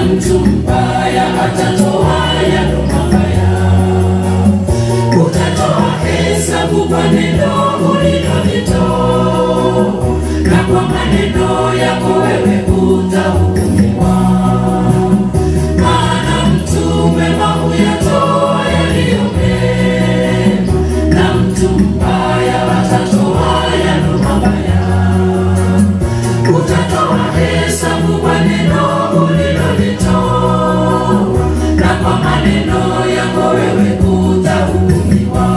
Mtu mbaya atatoa. ulilolitoa, na kwa maneno yako wewe utahukumiwa. Maana mtu mwema huyatoa yaliyo mema, na mtu mbaya atatoa yaliyo mabaya. Utatoa hesabu kwa neno ulilolitoa, na kwa maneno yako wewe utahukumiwa.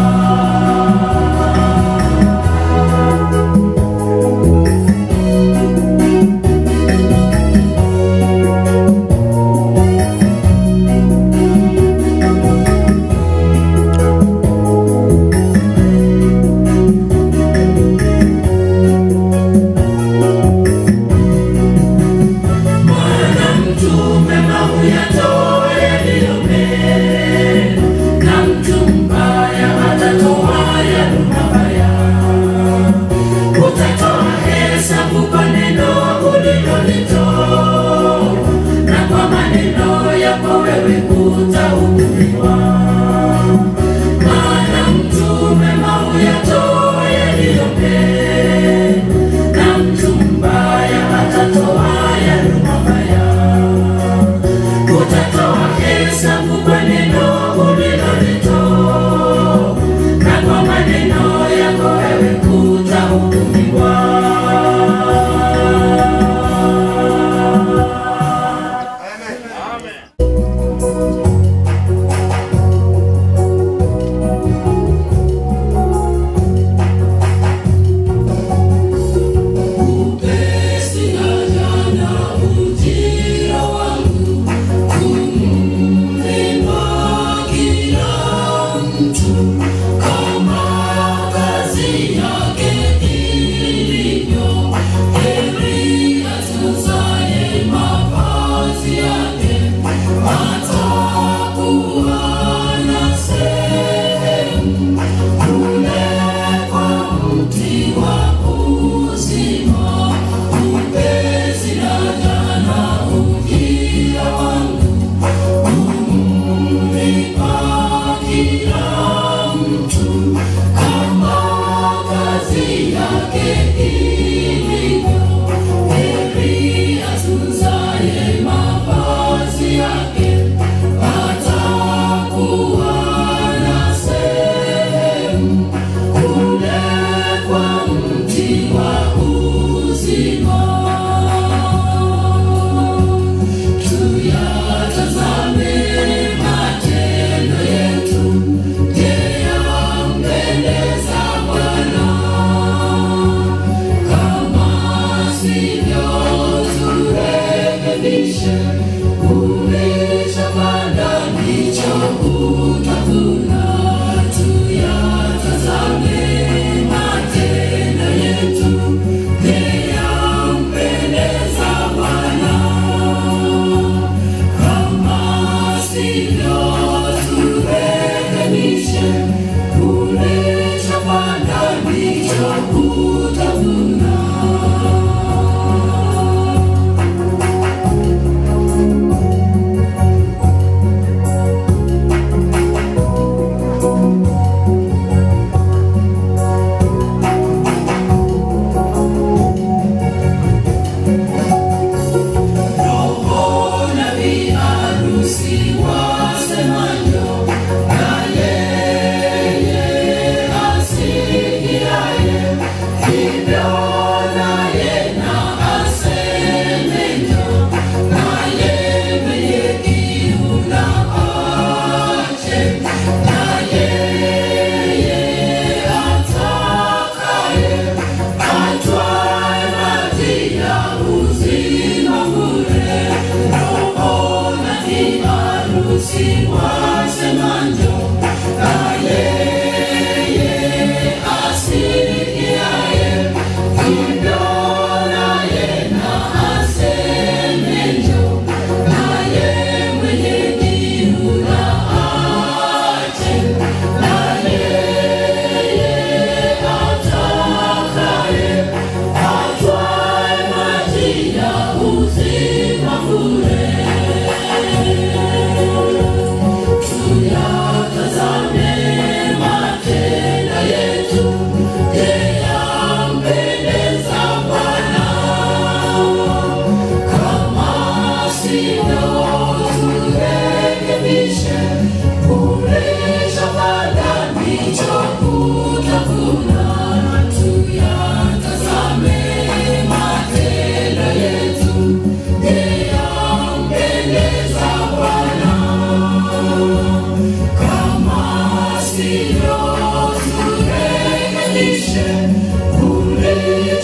Maana mtu mwema huyatoa yaliyo mema, na mtu mbaya atatoa yaliyo mabaya. Utatoa hesabu kwa neno ulilolitoa, na kwa maneno yako wewe utahukumiwa. Maana mtu mwema huyatoa yaliyo mema, na mtu mbaya atatoa yaliyo mabaya. Utatoa hesabu kwa neno ulilolitoa, na kwa maneno yako wewe utahukumiwa. Upesi haja na ujira wangu, kumlipa kila mtu kama kazi yake ilivyo. Heri atunzaye mavazi yake, atakuwa na sehemu kule kwa mti wa uzima. Upesi haja na ujira wangu, kumlipa kila mtu kama kazi yake ilivyo. Heri atunzaye mavazi yake, atakuwa na sehemu kule kwa mti wa uzima. Tuyatazame matendo yetu, je, yampendeza Bwana? Kama sivyo, turekebishe. Ulichopanda ndicho utavuna. Tuyatazame matendo yetu, je, yampendeza Bwana? Kama sivyo, turekebishe. Ulichopanda ndicho utavuna. Roho na biharusi wasema njoo, na yeye asikiaye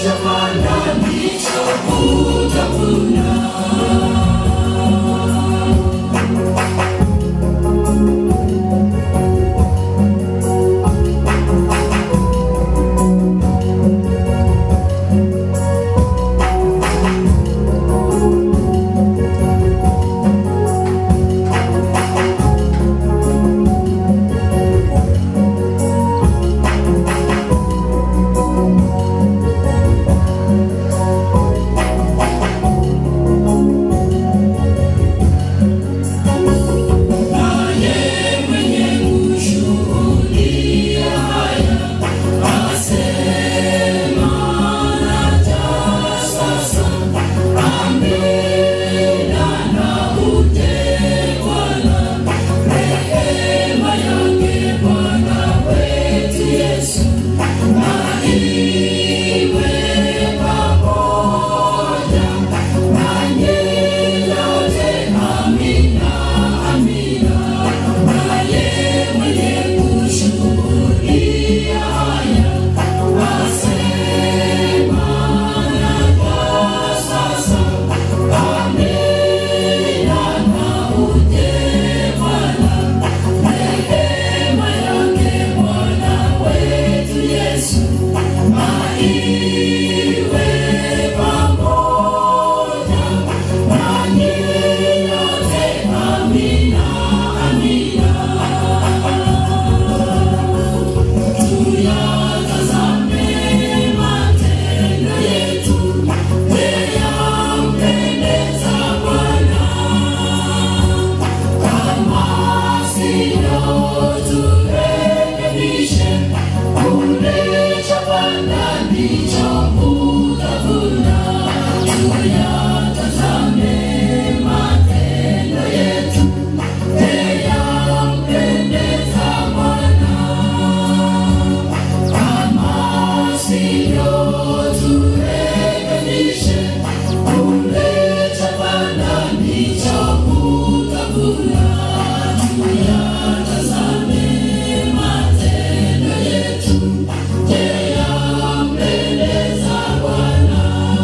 Ulichopanda ndicho utavuna. Matendo yetu, je, yampendeza Bwana?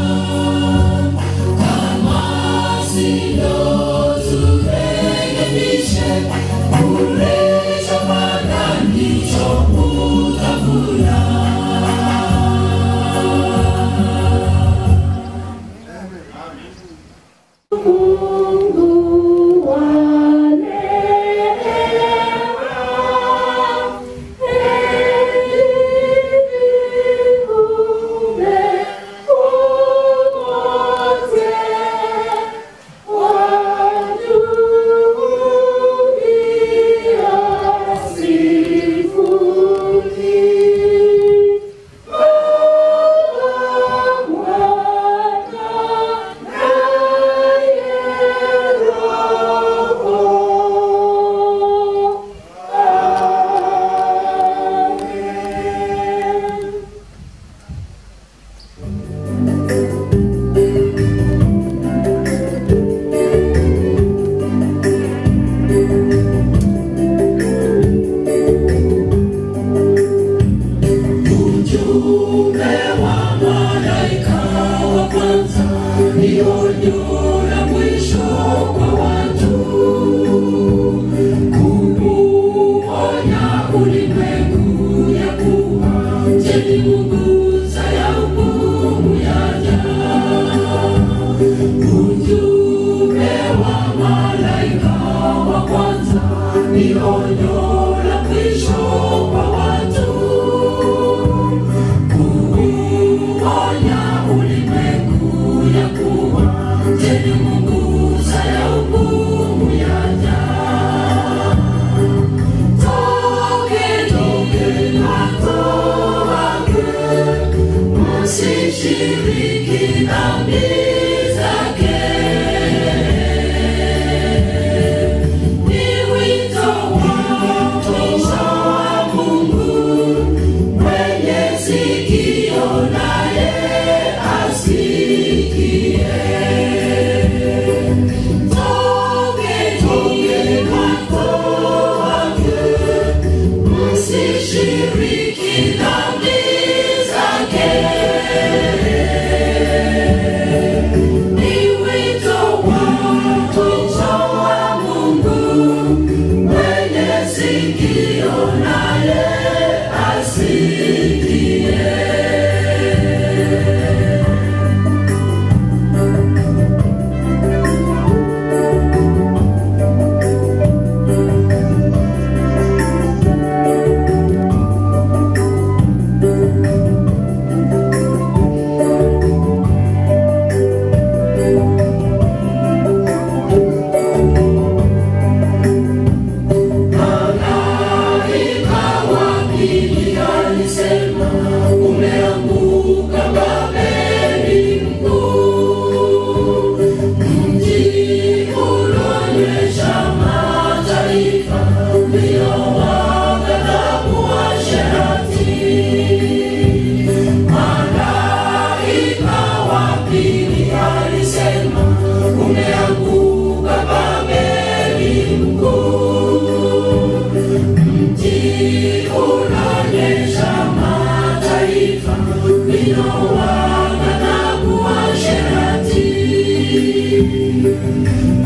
wa ghadhabu uasherati.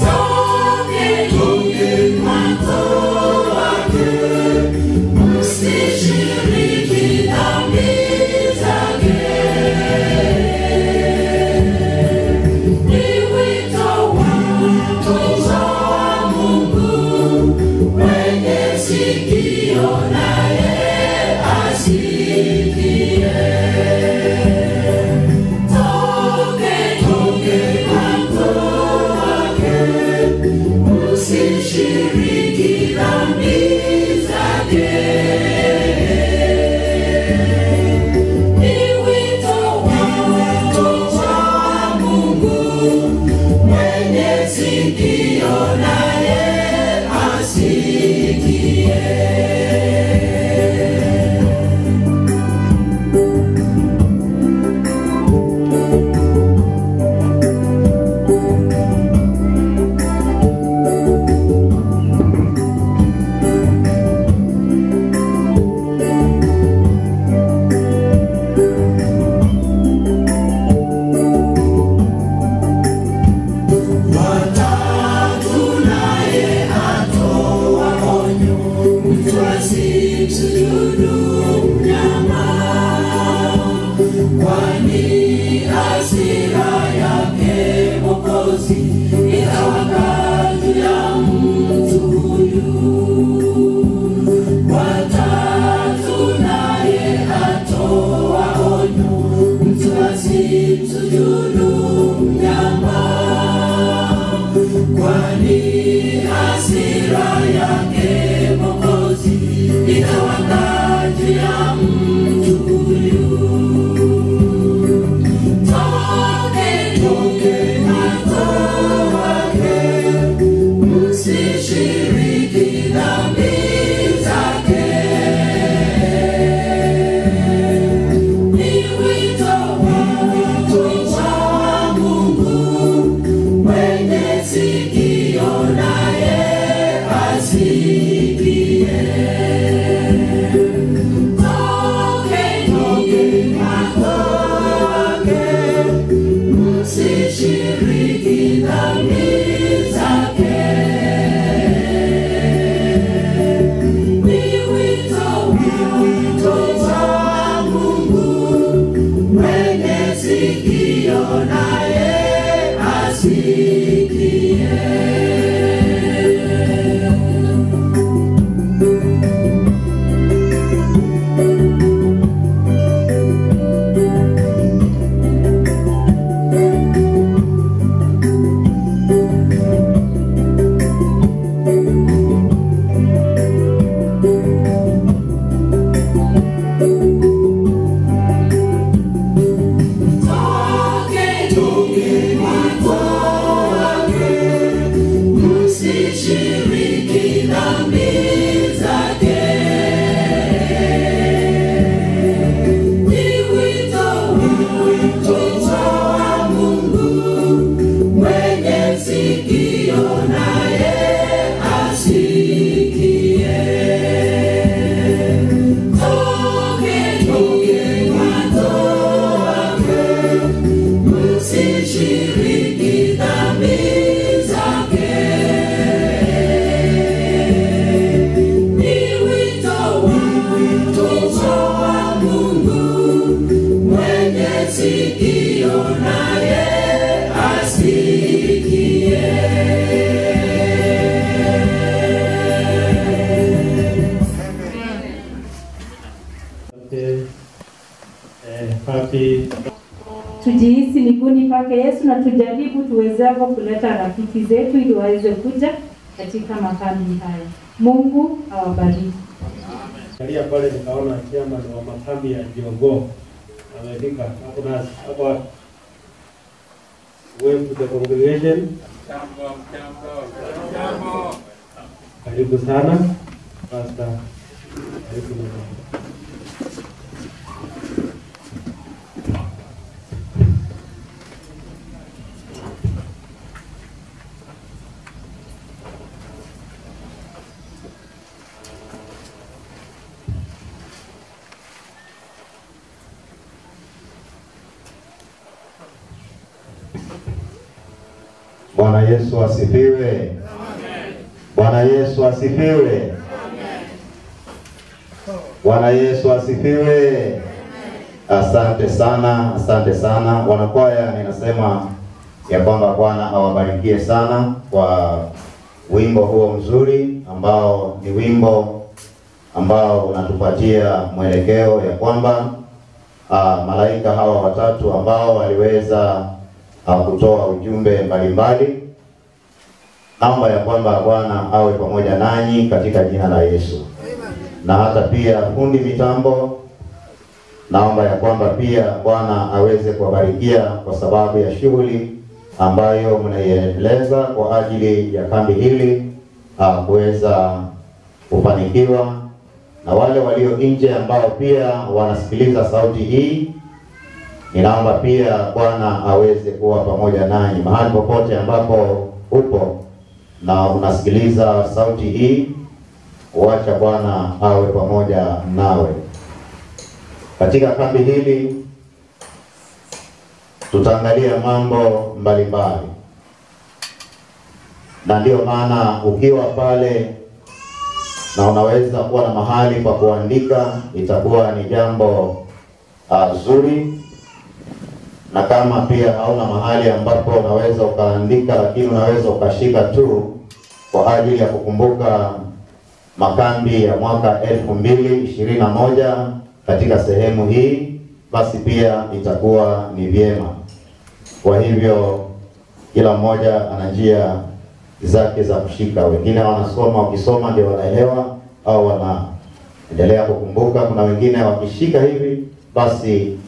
Tokeni watu wake, msishiriki dhambi zake. Ni wito wa Mungu, mwenye sikio naye asikie. Tokeni watu wake, msishiriki dhambi zake. Ni wito wa Mungu, mwenye sikio naye asikie. Watatu naye atoa onyo, mtu asimsujudu mnyama, kwani hasira yake Mwokozi itawaka juu ya mtu huyu. Watatu naye atoa onyo, mtu asimsujudu mnyama, kwani hasira yake Mwokozi itawaka juu ya mtu huyu. Tokeni watu wake, msishiriki dhambi zake. Ni wito wa Mungu, mwenye sikio naye asikie. Tokeni watu wake, msishiriki dhambi zake. Ni wito wa Mungu, mwenye sikio naye asikie. Tokeni watu wake, msishiriki dhambi zake. Ni wito wa Mungu, mwenye sikio naye asikie. Tokeni watu wake, msishiriki dhambi zake. Ni wito wa Mungu, mwenye sikio naye asikie. Happy Tujihisi miguuni pake Yesu na tujaribu tuwezavyo kuleta rafiki zetu ili waweze kuja katika makambi haya. Mungu awabariki. Angalia pale nikaona chairman wa makambi ya Jogoo amefika hapo nasi hapo. Wave to the congregation. Karibu sana Pastor. Karibu sana. Bwana Yesu asifiwe. Bwana Yesu asifiwe. Bwana Yesu asifiwe. Asante sana, asante sana. Wanakwaya, ninasema ya kwamba Bwana awabarikie sana kwa wimbo huo mzuri ambao ni wimbo ambao unatupatia mwelekeo ya kwamba malaika hawa watatu ambao waliweza kutoa ujumbe mbalimbali. Naomba ya kwamba Bwana awe pamoja nanyi katika jina la Yesu. Na hata pia fundi mitambo, naomba ya kwamba pia Bwana aweze kuwabarikia kwa sababu ya shughuli ambayo mnaiendeleza kwa ajili ya kambi hili kuweza kufanikiwa. Na wale walio nje ambao pia wanasikiliza sauti hii, ninaomba pia Bwana aweze kuwa pamoja nanyi mahali popote ambapo upo na unasikiliza sauti hii. Wacha Bwana awe pamoja nawe. Katika kambi hili tutaangalia mambo mbalimbali, na ndio maana ukiwa pale na unaweza kuwa na mahali pa kuandika, itakuwa ni jambo zuri. Na kama pia hauna mahali ambapo unaweza ukaandika, lakini unaweza ukashika tu kwa ajili ya kukumbuka makambi ya mwaka 2021 katika sehemu hii, basi pia itakuwa ni vyema. Kwa hivyo kila mmoja ana njia zake za kushika. Wengine wanasoma, wakisoma ndio wanaelewa au wanaendelea kukumbuka. Kuna wengine wakishika hivi basi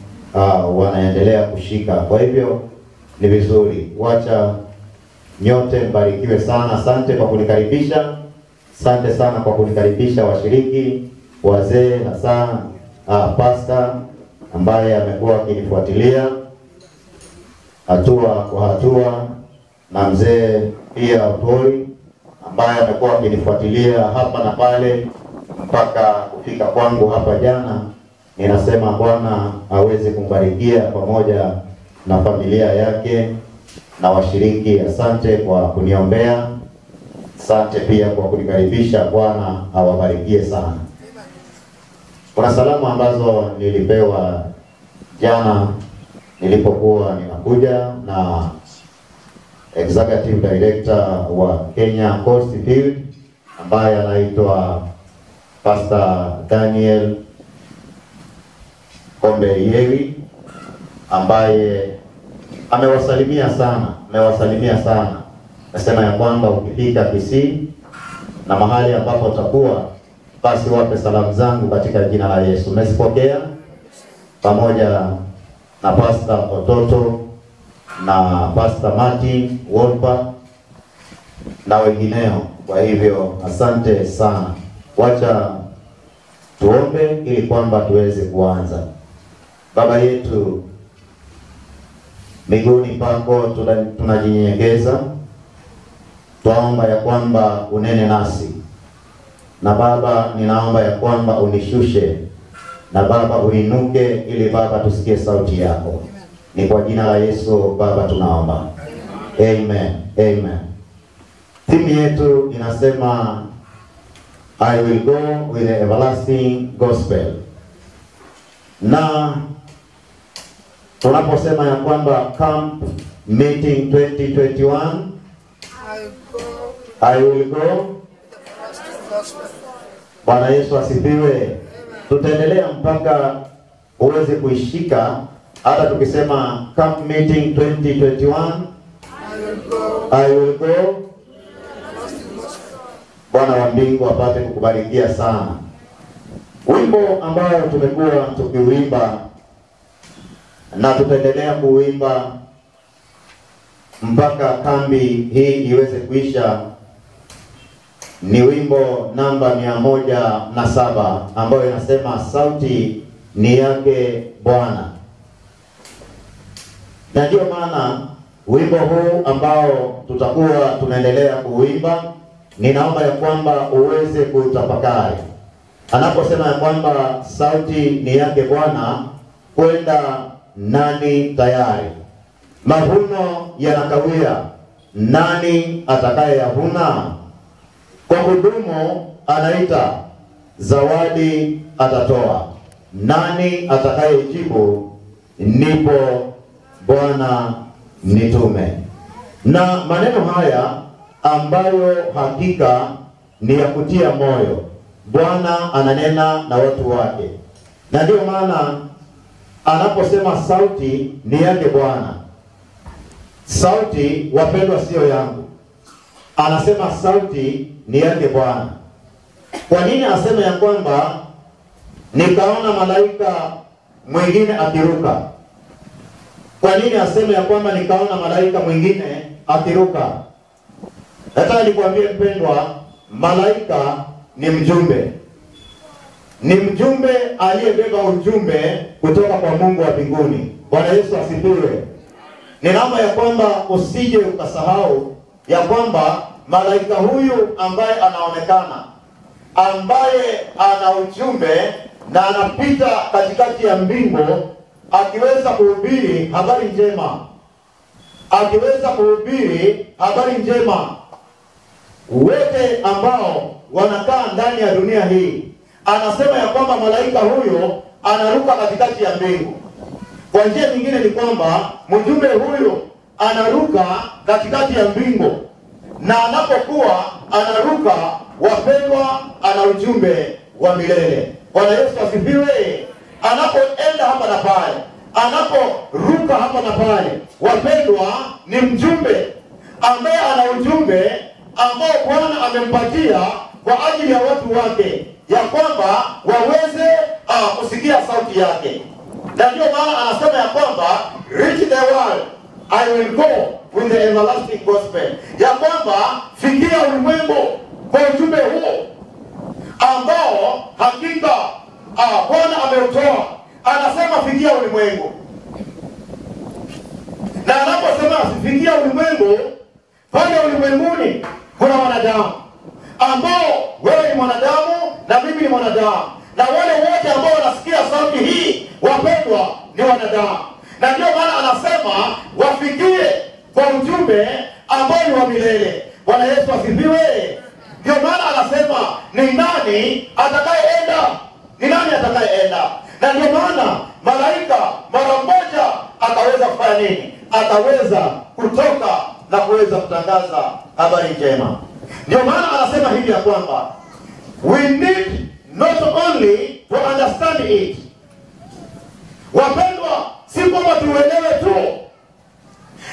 wanaendelea kushika. Kwa hivyo ni vizuri. Wacha nyote mbarikiwe sana. Asante kwa kunikaribisha. Asante sana kwa kunikaribisha washiriki, wazee, hasa pastor ambaye amekuwa akinifuatilia hatua kwa hatua, na mzee pia Otori ambaye amekuwa akinifuatilia hapa na pale mpaka kufika kwangu hapa jana. Ninasema Bwana aweze kumbarikia pamoja na familia yake na washiriki. Asante kwa kuniombea. Asante pia kwa kunikaribisha. Bwana awabarikie sana. Kuna salamu ambazo nilipewa jana nilipokuwa ninakuja na Executive Director wa Kenya Coast Field ambaye anaitwa Pastor Daniel Kombe Yewi, ambaye amewasalimia sana, amewasalimia sana. Nasema ya kwamba ukifika Kisii na mahali ambapo utakuwa, basi wape salamu zangu katika jina la Yesu. Mmezipokea? Pamoja na Pastor Ototo na Pastor Martin Wolper na wengineo. Kwa hivyo asante sana. Wacha tuombe ili kwamba tuweze kuanza. Baba yetu, miguuni pako tunajinyenyekeza, twaomba ya kwamba unene nasi. Na Baba, ninaomba ya kwamba unishushe, na Baba uinuke, ili Baba tusikie sauti yako. Ni kwa jina la Yesu Baba tunaomba. Amen. Amen. Timu yetu inasema I will go with the everlasting gospel. Na tunaposema ya kwamba camp meeting 2021, I will go. Bwana Yesu asifiwe. Tutaendelea mpaka uweze kuishika. Hata tukisema camp meeting 2021, I will go. Bwana wa mbingu apate kukubarikia sana. Wimbo ambao tumekuwa tukiuimba na tutaendelea kuuimba mpaka kambi hii iweze kuisha ni wimbo namba 107 ambayo inasema sauti ni yake Bwana. Na ndio maana wimbo huu ambao tutakuwa tunaendelea kuuimba, ninaomba ya kwamba uweze kutafakari. Anaposema ya kwamba sauti ni yake Bwana, kwenda nani tayari? Mavuno yanakawia, Nani atakayeyavuna? Kwa hudumu anaita, zawadi atatoa. Nani atakayejibu, nipo Bwana, nitume? Na maneno haya ambayo hakika ni ya kutia moyo, Bwana ananena na watu wake. Na ndio maana anaposema sauti ni yake Bwana. Sauti, wapendwa, sio yangu. Anasema sauti ni yake Bwana. Kwa nini aseme ya kwamba nikaona malaika mwingine akiruka? Kwa nini aseme ya kwamba nikaona malaika mwingine akiruka? Nataka nikwambie mpendwa, malaika ni mjumbe. Ni mjumbe aliyebeba ujumbe kutoka kwa Mungu wa mbinguni. Bwana Yesu asifiwe. Ninaomba ya kwamba usije ukasahau ya kwamba malaika huyu ambaye anaonekana, ambaye ana ujumbe na anapita katikati ya mbingu akiweza kuhubiri habari njema, akiweza kuhubiri habari njema wote ambao wanakaa ndani ya dunia hii. Anasema ya kwamba malaika huyo anaruka katikati ya mbingu. Kwa njia nyingine ni kwamba mjumbe huyo anaruka katikati ya mbingu, na anapokuwa anaruka, wapendwa, ana ujumbe wa milele. Bwana Yesu asifiwe. Anapoenda hapa na pale, anaporuka hapa na pale, wapendwa, ni mjumbe ambaye ana ujumbe ambao Bwana amempatia kwa ajili ya watu wake, ya kwamba waweze kusikia sauti yake. Na ndio maana anasema ya kwamba reach the world, I will go with the everlasting gospel, ya kwamba fikia ulimwengu kwa ujumbe huo ambao hakika Bwana ameutoa. Anasema fikia ulimwengu, na anaposema fikia ulimwengu, pale ulimwenguni kuna wanadamu ambao wewe ni mwanadamu na mimi ni mwanadamu, na wale wote ambao wanasikia sauti hii, wapendwa, ni wanadamu. Na ndio maana anasema wafikie kwa ujumbe ambao ni wa milele. Bwana Yesu asifiwe. Ndio maana anasema ni nani atakayeenda? Ni nani atakayeenda? Na ndio maana malaika mara moja akaweza kufanya nini? Ataweza kutoka na kuweza kutangaza habari njema. Ndio maana anasema hivi ya kwamba we need not only to understand it. Wapendwa, si kwamba tuelewe tu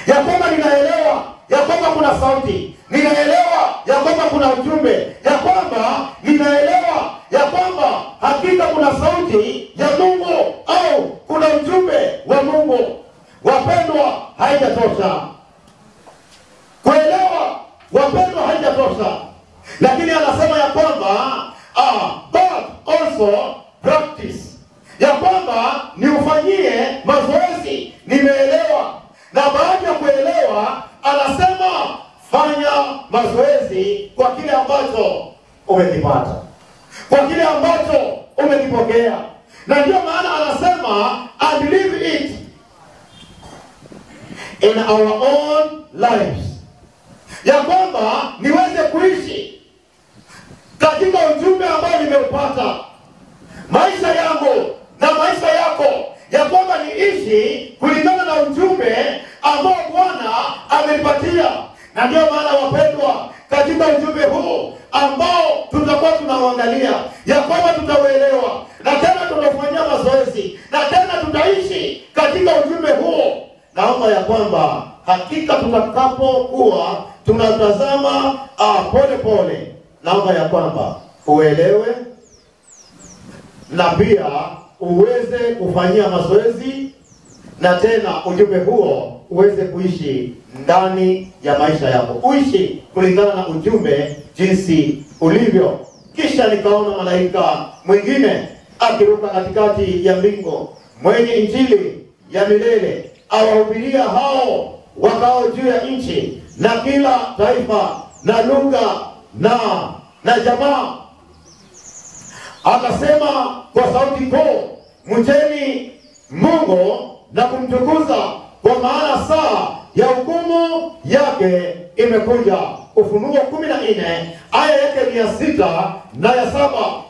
ya kwamba ninaelewa ya kwamba kuna sauti, ninaelewa ya kwamba kuna ujumbe, ya kwamba ninaelewa ya kwamba hakika kuna sauti ya Mungu au kuna ujumbe wa Mungu. Wapendwa, haijatosha kuelewa, wapendwa, haijatosha. Lakini anasema ya kwamba but also practice, ya kwamba niufanyie mazoezi. Nimeelewa, na baada ya kuelewa anasema fanya mazoezi kwa kile ambacho umekipata, kwa kile ambacho umekipokea. Na ndio maana anasema and live it in our own lives, ya kwamba niweze kuishi katika ujumbe ambao nimeupata, maisha yangu na maisha yako, ya kwamba niishi kulingana na ujumbe ambao Bwana amenipatia. Na ndio maana wapendwa, katika ujumbe huu ambao tutakuwa tunauangalia, ya kwamba tutauelewa na tena tutafanyia mazoezi na tena tutaishi katika ujumbe huo, naomba ya kwamba hakika tutakapokuwa tunatazama pole pole, naomba ya kwamba uelewe na pia uweze kufanyia mazoezi na tena ujumbe huo uweze kuishi ndani ya maisha yako, uishi kulingana na ujumbe jinsi ulivyo. Kisha nikaona malaika mwingine akiruka katikati ya mbingu, mwenye injili ya milele, awahubiria hao wakao juu ya nchi, na kila taifa na lugha na jamaa. Akasema kwa sauti kuu, mcheni Mungu na kumtukuza, kwa maana saa ya hukumu yake imekuja. Ufunuo 14 aya yake ni ya 6 na ya 7.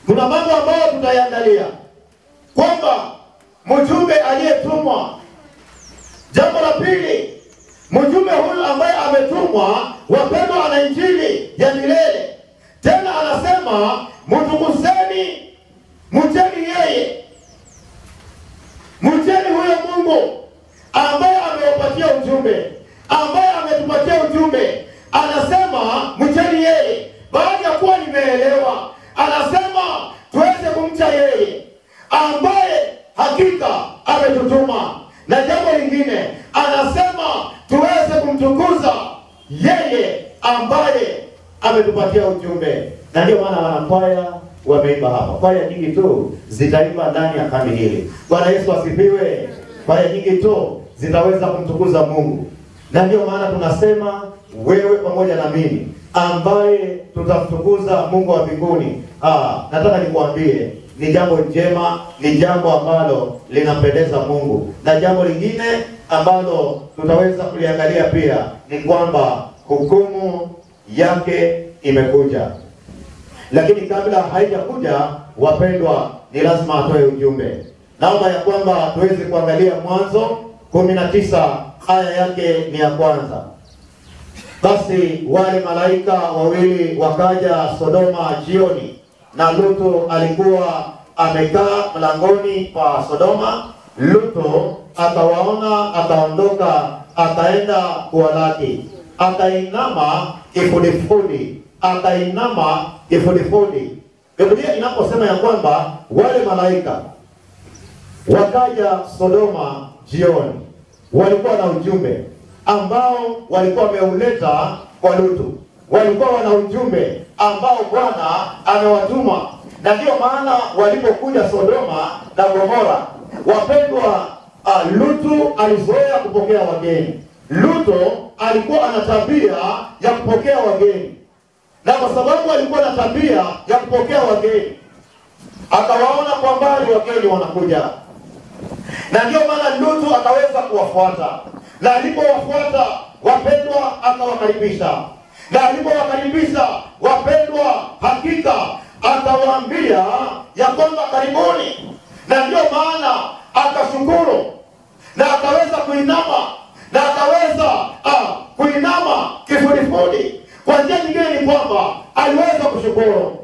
Kuna mambo ambayo tutayaangalia kwamba mjumbe aliyetumwa. Jambo la pili, mjumbe huyu ambaye ametumwa, wapendwa, ana injili ya milele. Tena anasema mtukuzeni, mcheni yeye, mcheni huyo Mungu ambaye amewapatia ujumbe, ambaye ametupatia ujumbe. Anasema mcheni yeye. Baada ya kuwa nimeelewa, anasema tuweze kumcha yeye ambaye hakika ametutuma. Na jambo lingine anasema tuweze kumtukuza yeye ambaye ametupatia ujumbe. Na ndio maana wanakwaya wameimba hapa. Kwaya nyingi tu zitaimba ndani ya kambi hili. Bwana Yesu asifiwe. Kwaya nyingi tu zitaweza kumtukuza Mungu. Na ndio maana tunasema wewe pamoja na mimi ambaye tutamtukuza Mungu wa mbinguni. Nataka nikuambie ni jambo njema, ni jambo ambalo linampendeza Mungu. Na jambo lingine ambalo tutaweza kuliangalia pia ni kwamba hukumu yake imekuja. Lakini kabla haijakuja, wapendwa, ni lazima atoe ujumbe. Naomba ya kwamba tuweze kuangalia Mwanzo 19 aya yake ni ya kwanza. Basi wale malaika wawili wakaja Sodoma jioni, na Lutu alikuwa amekaa mlangoni pa Sodoma. Lutu akawaona, akaondoka, akaenda kuwalaki, akainama kifudifudi, akainama kifudifudi. Biblia inaposema ya kwamba wale malaika wakaja Sodoma jioni, walikuwa na ujumbe ambao walikuwa wameuleta kwa Lutu. Walikuwa wana ujumbe ambao Bwana amewatuma. Na ndio maana walipokuja Sodoma na Gomora, wapendwa, Lutu alizoea kupokea wageni. Lutu alikuwa ana tabia ya kupokea wageni. Na kwa sababu alikuwa na tabia ya kupokea wageni, akawaona kwa mbali wageni wanakuja. Na ndio maana Lutu akaweza kuwafuata. Na alipowafuata, wapendwa, akawakaribisha. Na alipowakaribisha, wapendwa, hakika akawaambia ya kwamba karibuni. Na ndio maana akashukuru na akaweza kuinama, na akaweza kuinama kifudifudi. Kwa njia nyingine ni kwamba aliweza kushukuru.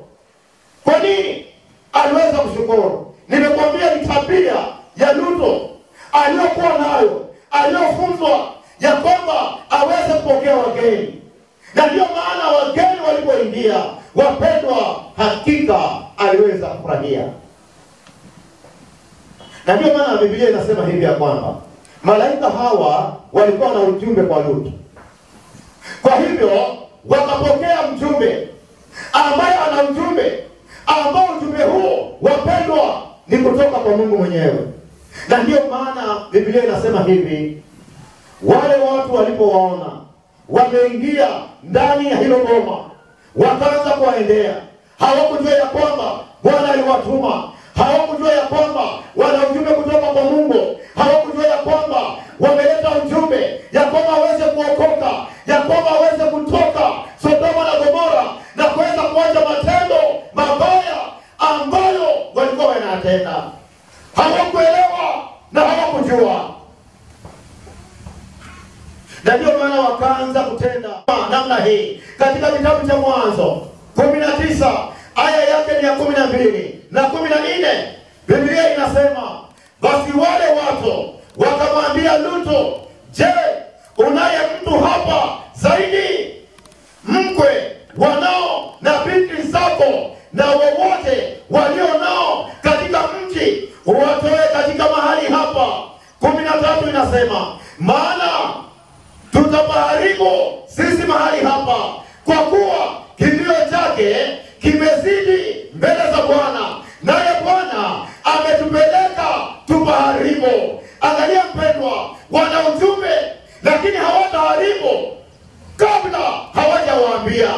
Kwa nini aliweza kushukuru? Nimekuambia ni tabia ya Lutu aliyokuwa nayo, aliyofunzwa ya kwamba aweze kupokea wageni. Na ndio maana wageni walipoingia, wapendwa, hakika aliweza kufurahia. Na ndio maana Biblia inasema hivi ya kwamba malaika hawa walikuwa na ujumbe kwa Lutu. Kwa hivyo wakapokea mjumbe ambaye ana ujumbe ambao ujumbe huo, wapendwa, ni kutoka kwa Mungu mwenyewe. Na ndio maana Biblia inasema hivi, wale watu walipowaona wameingia ndani ya hilo boma, wakaanza kuwaendea. Hawakujua ya kwamba Bwana aliwatuma, hawakujua ya kwamba wana ujumbe kutoka kwa Mungu, hawakujua ya kwamba wameleta ujumbe ya kwamba waweze kuokoka, ya kwamba waweze kutoka Sodoma na Gomora na kuweza kuacha matendo mabaya ambayo walikuwa wanatenda. Hawakuelewa na hawakujua. Na ndio maana wakaanza kutenda namna hii. Katika kitabu cha Mwanzo 19 aya yake ni ya 12 na 14, Biblia inasema basi wale watu wakamwambia Lutu, je, unaye mtu hapa zaidi? Mkwe, wanao na binti zako na wowote walio nao katika mji uwatoe katika mahali hapa. 13 inasema maana tutapaharibu sisi mahali hapa, kwa kuwa kilio chake kimezidi mbele za Bwana, naye Bwana ametupeleka tupaharibu. Angalia mpendwa, wana ujumbe lakini hawataharibu kabla hawajawaambia.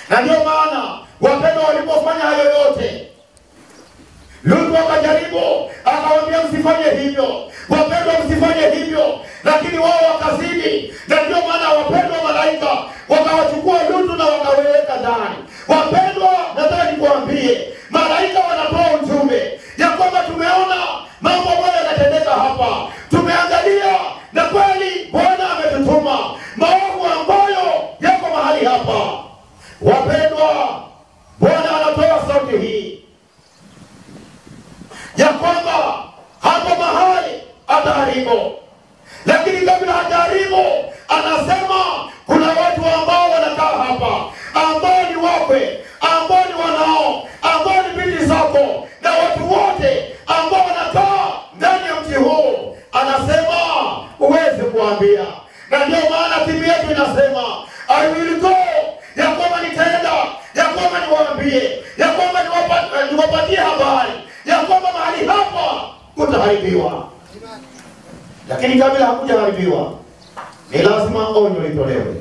Na ndio maana wapendwa, walipofanya hayo yote, Lutu akajaribu, akawaambia msifanye hivyo, wapendwa, msifanye hivyo, lakini wao wakazidi. Na ndio malaika wakawachukua Lutu na wakaweka ndani. Wapendwa, nataka nikuambie, malaika wanatoa ujumbe ya kwamba tumeona mambo ambayo yanatendeka hapa, tumeangalia na kweli Bwana ametutuma maovu ambayo yako mahali hapa. Wapendwa, Bwana anatoa sauti hii ya kwamba hapo mahali ataharibu, lakini kabla hajaharibu anasema kuna watu ambao wanakaa hapa, ambao ni wakwe, ambao ni wanao, ambao ni binti zako, na watu wote ambao wanakaa ndani ya mji huu, anasema uweze kuambia. Na ndio maana timu yetu inasema I will go, ya kwamba nitaenda, ya kwamba niwaambie, ya kwamba niwapatie habari ya kwamba mahali hapa kutaharibiwa. Lakini kabla hakujaharibiwa ni lazima onyo litolewe.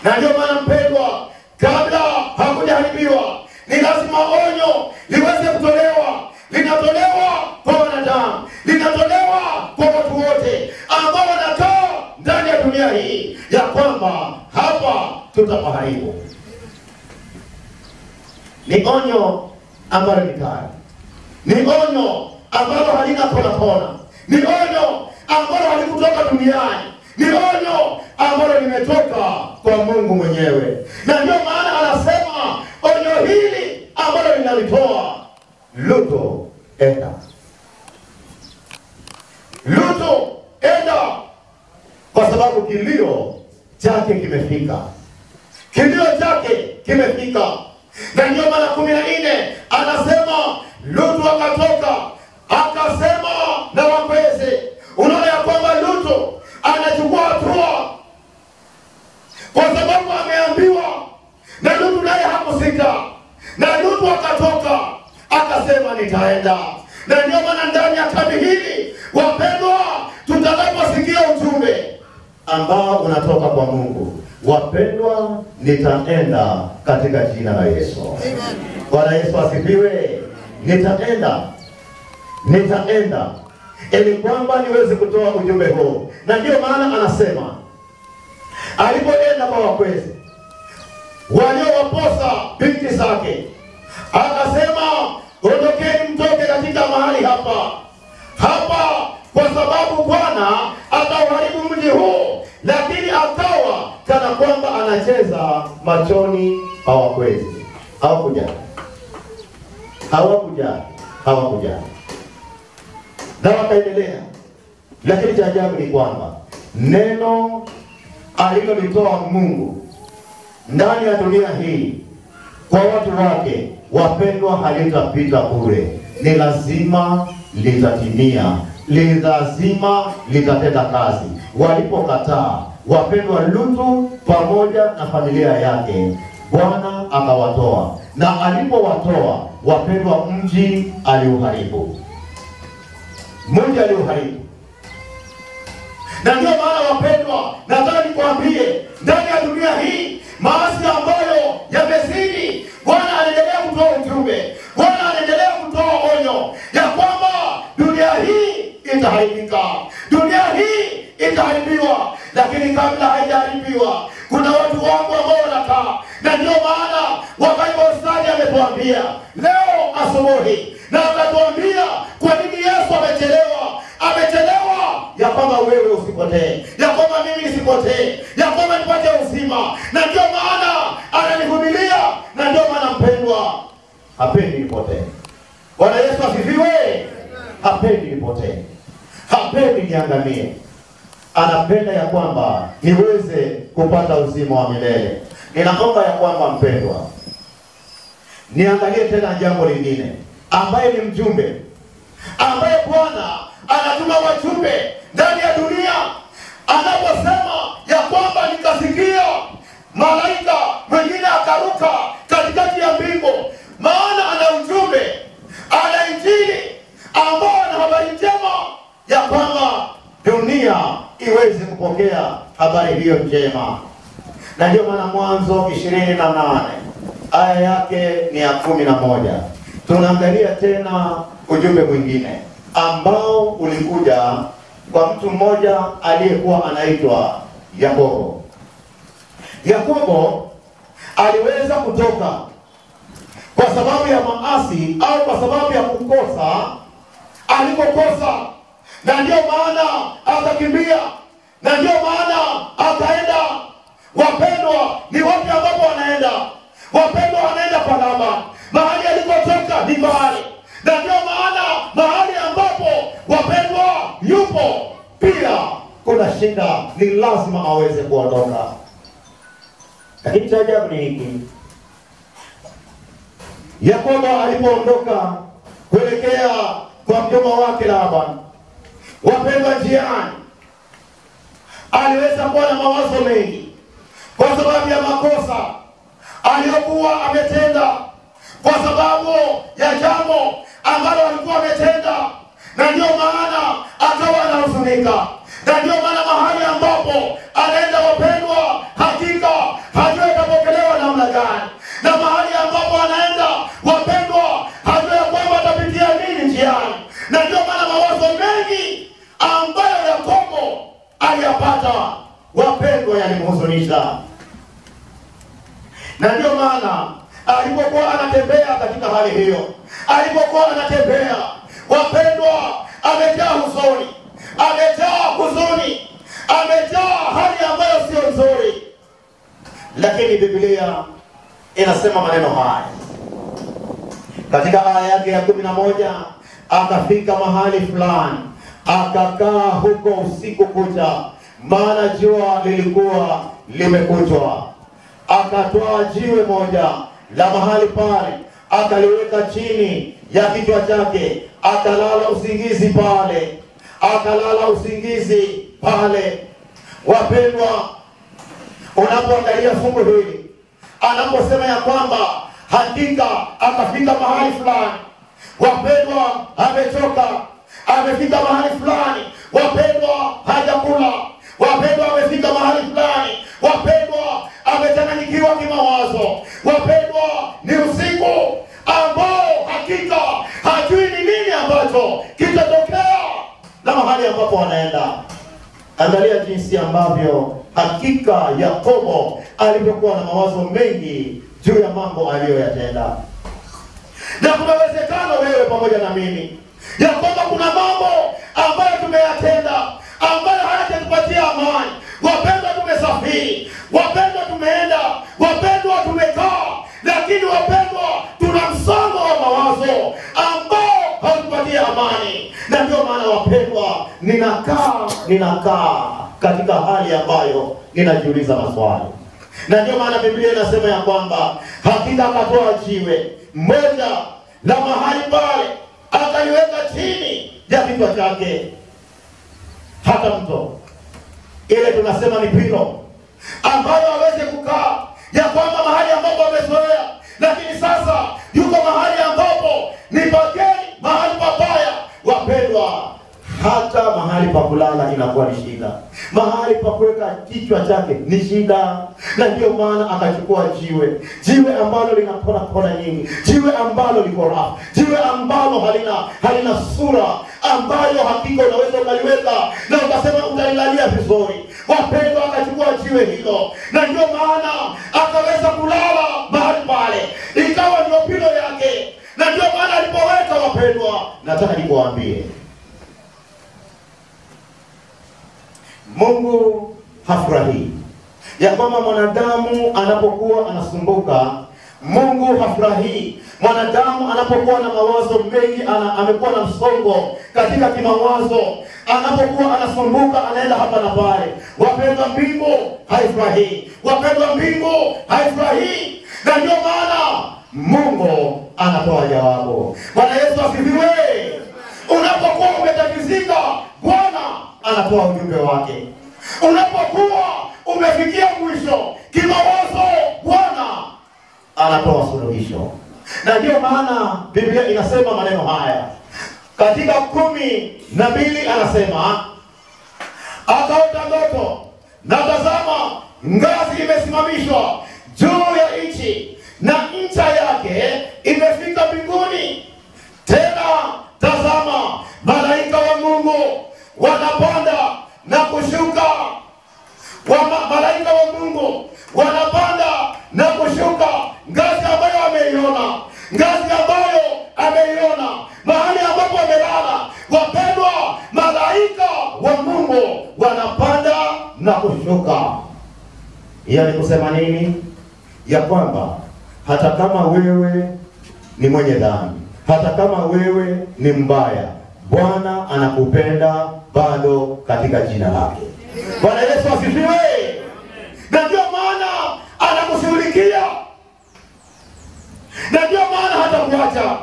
Na ndio maana mpendwa, kabla hakujaharibiwa ni lazima onyo liweze kutolewa. Linatolewa kwa wanadamu, linatolewa kwa watu wote ambao wanakaa ndani ya dunia hii, ya kwamba hapa tutapaharibu. Ni onyo ambalo ni kali, ni onyo ambalo halina kona kona, ni onyo ambalo halikutoka duniani, ni onyo ambalo limetoka kwa Mungu mwenyewe. Na ndio maana anasema onyo hili ambalo linalitoa, Lutu enda, Lutu enda, kwa sababu kilio chake kimefika, kilio chake kimefika. Na ndio maana 14 anasema Lutu akatoka akasema na wakweze. Unaona ya kwamba Lutu anachukua hatua kwa sababu ameambiwa, na Lutu naye hakusita, na Lutu akatoka akasema nitaenda. Na ndio maana ndani ya kambi hili wapendwa, tutakaposikia ujumbe ambao unatoka kwa Mungu, wapendwa, nitaenda katika jina la Yesu. Bwana Yesu asifiwe. Nitaenda, nitaenda ili kwamba niweze kutoa ujumbe huu. Na ndio maana anasema alipoenda kwa wakwezi waliowaposa binti zake, akasema ondokeni mtoke katika mahali hapa hapa, kwa sababu Bwana atauharibu mji huu. Lakini akawa kana kwamba anacheza machoni pa wakwezi. Hawakuja, hawakuja, hawakuja, na wakaendelea. Lakini cha ajabu ni kwamba neno alilolitoa Mungu ndani ya dunia hii kwa watu wake, wapendwa, halitapita bure. Ni lazima litatimia, ni lazima litatenda kazi. Walipokataa wapendwa, Lutu pamoja na familia yake, Bwana akawatoa, na alipowatoa wapendwa, mji aliuharibu, mji aliuharibu. Na ndio maana wapendwa, nataka nikwambie, ndani ya dunia hii maasi ambayo yamezidi, Bwana anaendelea kutoa ujumbe, Bwana anaendelea kutoa onyo ya kwamba dunia hii itaharibika, dunia hii itaharibiwa. Lakini kabla haijaharibiwa, kuna watu wangu ambao wanakaa. Na ndio maana wakati wa ustadi ametuambia leo asubuhi, na akatuambia kwa nini Yesu amechelewa. Amechelewa ya kwamba wewe usipotee, ya kwamba mimi nisipotee, ya kwamba nipate uzima. Na ndio maana ananivumilia, na ndio maana mpendwa, hapendi nipotee. Bwana Yesu asifiwe. Hapendi nipotee, hapendi niangamie, anapenda ya kwamba niweze kupata uzima wa milele. Ninaomba ya kwamba mpendwa, niangalie tena jambo lingine, ambaye ni mjumbe, ambaye Bwana anatuma wajumbe ndani ya dunia, anaposema ya kwamba nikasikia malaika mwingine akaruka katikati ya mbingu. Maana ana ujumbe, ana injili ambao ana habari njema ya kwamba dunia iweze kupokea habari hiyo njema. Na ndio maana Mwanzo 28 aya yake ni ya 11 tunaangalia tena ujumbe mwingine ambao ulikuja kwa mtu mmoja aliyekuwa anaitwa Yakobo. Yakobo aliweza kutoka kwa sababu ya maasi au kwa sababu ya kukosa alikokosa, na ndio maana akakimbia, na ndio maana akaenda. Wapendwa, ni wapi ambapo wanaenda? Wapendwa, wanaenda kwa Laban. Mahali alikotoka ni mbali, na ndio maana mahali ambapo wapendwa yupo pia kuna shida, ni lazima aweze kuondoka. Lakini cha ajabu ni hiki, Yakobo alipoondoka kuelekea kwa mjomba wake Laban, wapendwa, njiani aliweza kuwa na mawazo mengi kwa sababu ya makosa aliyokuwa ametenda, kwa sababu ya jambo ambalo alikuwa ametenda, na ndio maana akawa anahuzunika. Na ndio maana mahali ambapo anaenda, wapendwa, hakika hajui atapokelewa namna gani, na mahali ambapo anaenda, wapendwa, hajui kwamba atapitia nini njiani. Na ndio maana mawazo mengi ambayo Yakobo aliyapata, wapendwa, yalimhuzunisha. Na ndio maana alipokuwa anatembea katika hali hiyo, alipokuwa anatembea, wapendwa, amejaa huzuni, amejaa huzuni, amejaa hali ambayo sio nzuri. Lakini Biblia inasema maneno haya katika aya yake ya 11, akafika mahali fulani akakaa huko usiku kucha, maana jua lilikuwa limekuchwa. Akatwaa jiwe moja la mahali pale, akaliweka chini ya kichwa chake, akalala usingizi pale, akalala usingizi pale. Wapendwa, unapoangalia fungu hili, anaposema ya kwamba hakika akafika mahali fulani, wapendwa, amechoka, amefika mahali fulani, wapendwa, hajakula, wapendwa, amefika mahali fulani, wapendwa, amechanganyikiwa kimawazo, wapendwa, ni usiku ambao hakika hajui ni nini ambacho kitatokea na mahali ambapo wanaenda. Angalia jinsi ambavyo hakika Yakobo alivyokuwa na mawazo mengi juu ya mambo aliyoyatenda. Na kuna uwezekano wewe pamoja na mimi ya kwamba kuna mambo ambayo tumeyatenda ambayo hayajatupatia amani. Wapendwa, tumesafiri, wapendwa, tumeenda, wapendwa, tumekaa, lakini wapendwa, tuna msongo wa mawazo ambao hautupatia amani. Na ndio maana wapendwa, ninakaa katika hali ambayo ninajiuliza maswali. Na ndio maana Biblia inasema ya kwamba hakika akatoa jiwe moja la mahali pale, akaliweka chini ya kichwa chake, hata mto ile tunasema ni pilo, ambayo aweze kukaa, ya kwamba mahali ambapo amezoea, lakini sasa yuko mahali ambapo ni pageni, mahali pabaya. Wapendwa, hata mahali pa kulala inakuwa ni shida, mahali pa kuweka kichwa chake ni shida. Na ndio maana akachukua jiwe, jiwe ambalo lina kona kona nyingi, jiwe ambalo liko rafu, jiwe ambalo halina sura ambayo hakika unaweza ukaliweka na ukasema utalilalia vizuri. Wapendwa, akachukua jiwe hilo, na ndio maana akaweza kulala mahali pale, ikawa ndio pilo yake. Na ndio maana alipoweka, wapendwa, nataka nikuambie, Mungu hafurahii ya kwamba mwanadamu anapokuwa anasumbuka. Mungu hafurahii mwanadamu anapokuwa na mawazo mengi, amekuwa na msongo katika kimawazo, anapokuwa anasumbuka, anaenda hapa na pale. Wapendwa, mbingu haifurahii, wapendwa, mbingu haifurahii. Na ndio maana Mungu anatoa jawabu. Bwana Yesu asifiwe. Unapokuwa umetatizika, Bwana anatoa ujumbe wake. Unapokuwa umefikia mwisho kimawazo, Bwana anatoa suluhisho. Na ndio maana Biblia inasema maneno haya katika 12, anasema akaota ndoto, na tazama, ngazi imesimamishwa juu ya nchi, na ncha yake imefika mbinguni. Tena tazama, malaika wa Mungu wanapanda na kushuka. Malaika wa Mungu wanapanda na kushuka ngazi ambayo ameiona, ngazi ambayo ameiona, mahali ambapo amelala. Wapendwa, malaika wa Mungu wanapanda na kushuka. Hiyo ni kusema nini? Ya kwamba hata kama wewe ni mwenye dhambi, hata kama wewe ni mbaya, Bwana anakupenda bado katika jina lake. Bwana Yesu asifiwe. Na ndio maana anakushughulikia, na ndio maana hatakuacha,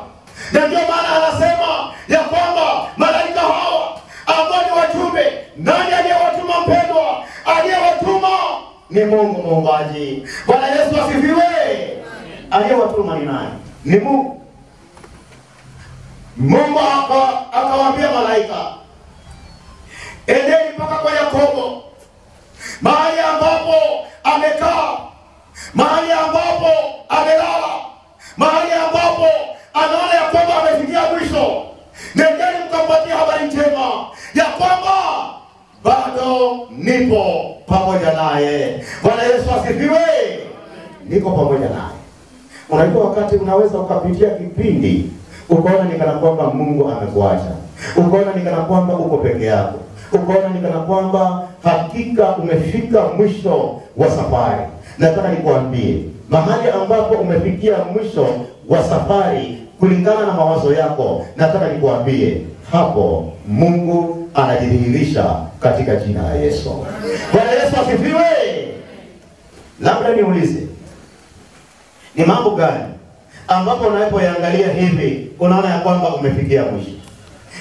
na ndio maana anasema ya kwamba malaika hawa ambao ni wajumbe, nani aliyewatuma mpendwa? Aliyewatuma ni Mungu muumbaji. Bwana Yesu asifiwe. Aliyewatuma ni nani? Ni Mungu. Mungu akawaambia malaika, endeni mpaka kwa Yakobo, mahali ambapo amekaa, mahali ambapo amelala, mahali ambapo anaona ya kwamba amefikia mwisho. Nendeni mkampatie habari njema ya kwamba bado nipo pamoja naye. Bwana Yesu asifiwe. Niko pamoja naye. Unajua wakati unaweza ukapitia kipindi ukaona ni kana kwamba Mungu amekuacha, ukaona ni kana kwamba uko peke yako, ukaona ni kana kwamba hakika umefika mwisho wa safari. Nataka nikuambie, mahali ambapo umefikia mwisho wa safari kulingana na mawazo yako, nataka nikuambie hapo Mungu anajidhihirisha katika jina la Yesu. Bwana Yesu asifiwe. Labda niulize, ni mambo gani ambapo unapoyaangalia hivi unaona ya kwamba umefikia mwisho?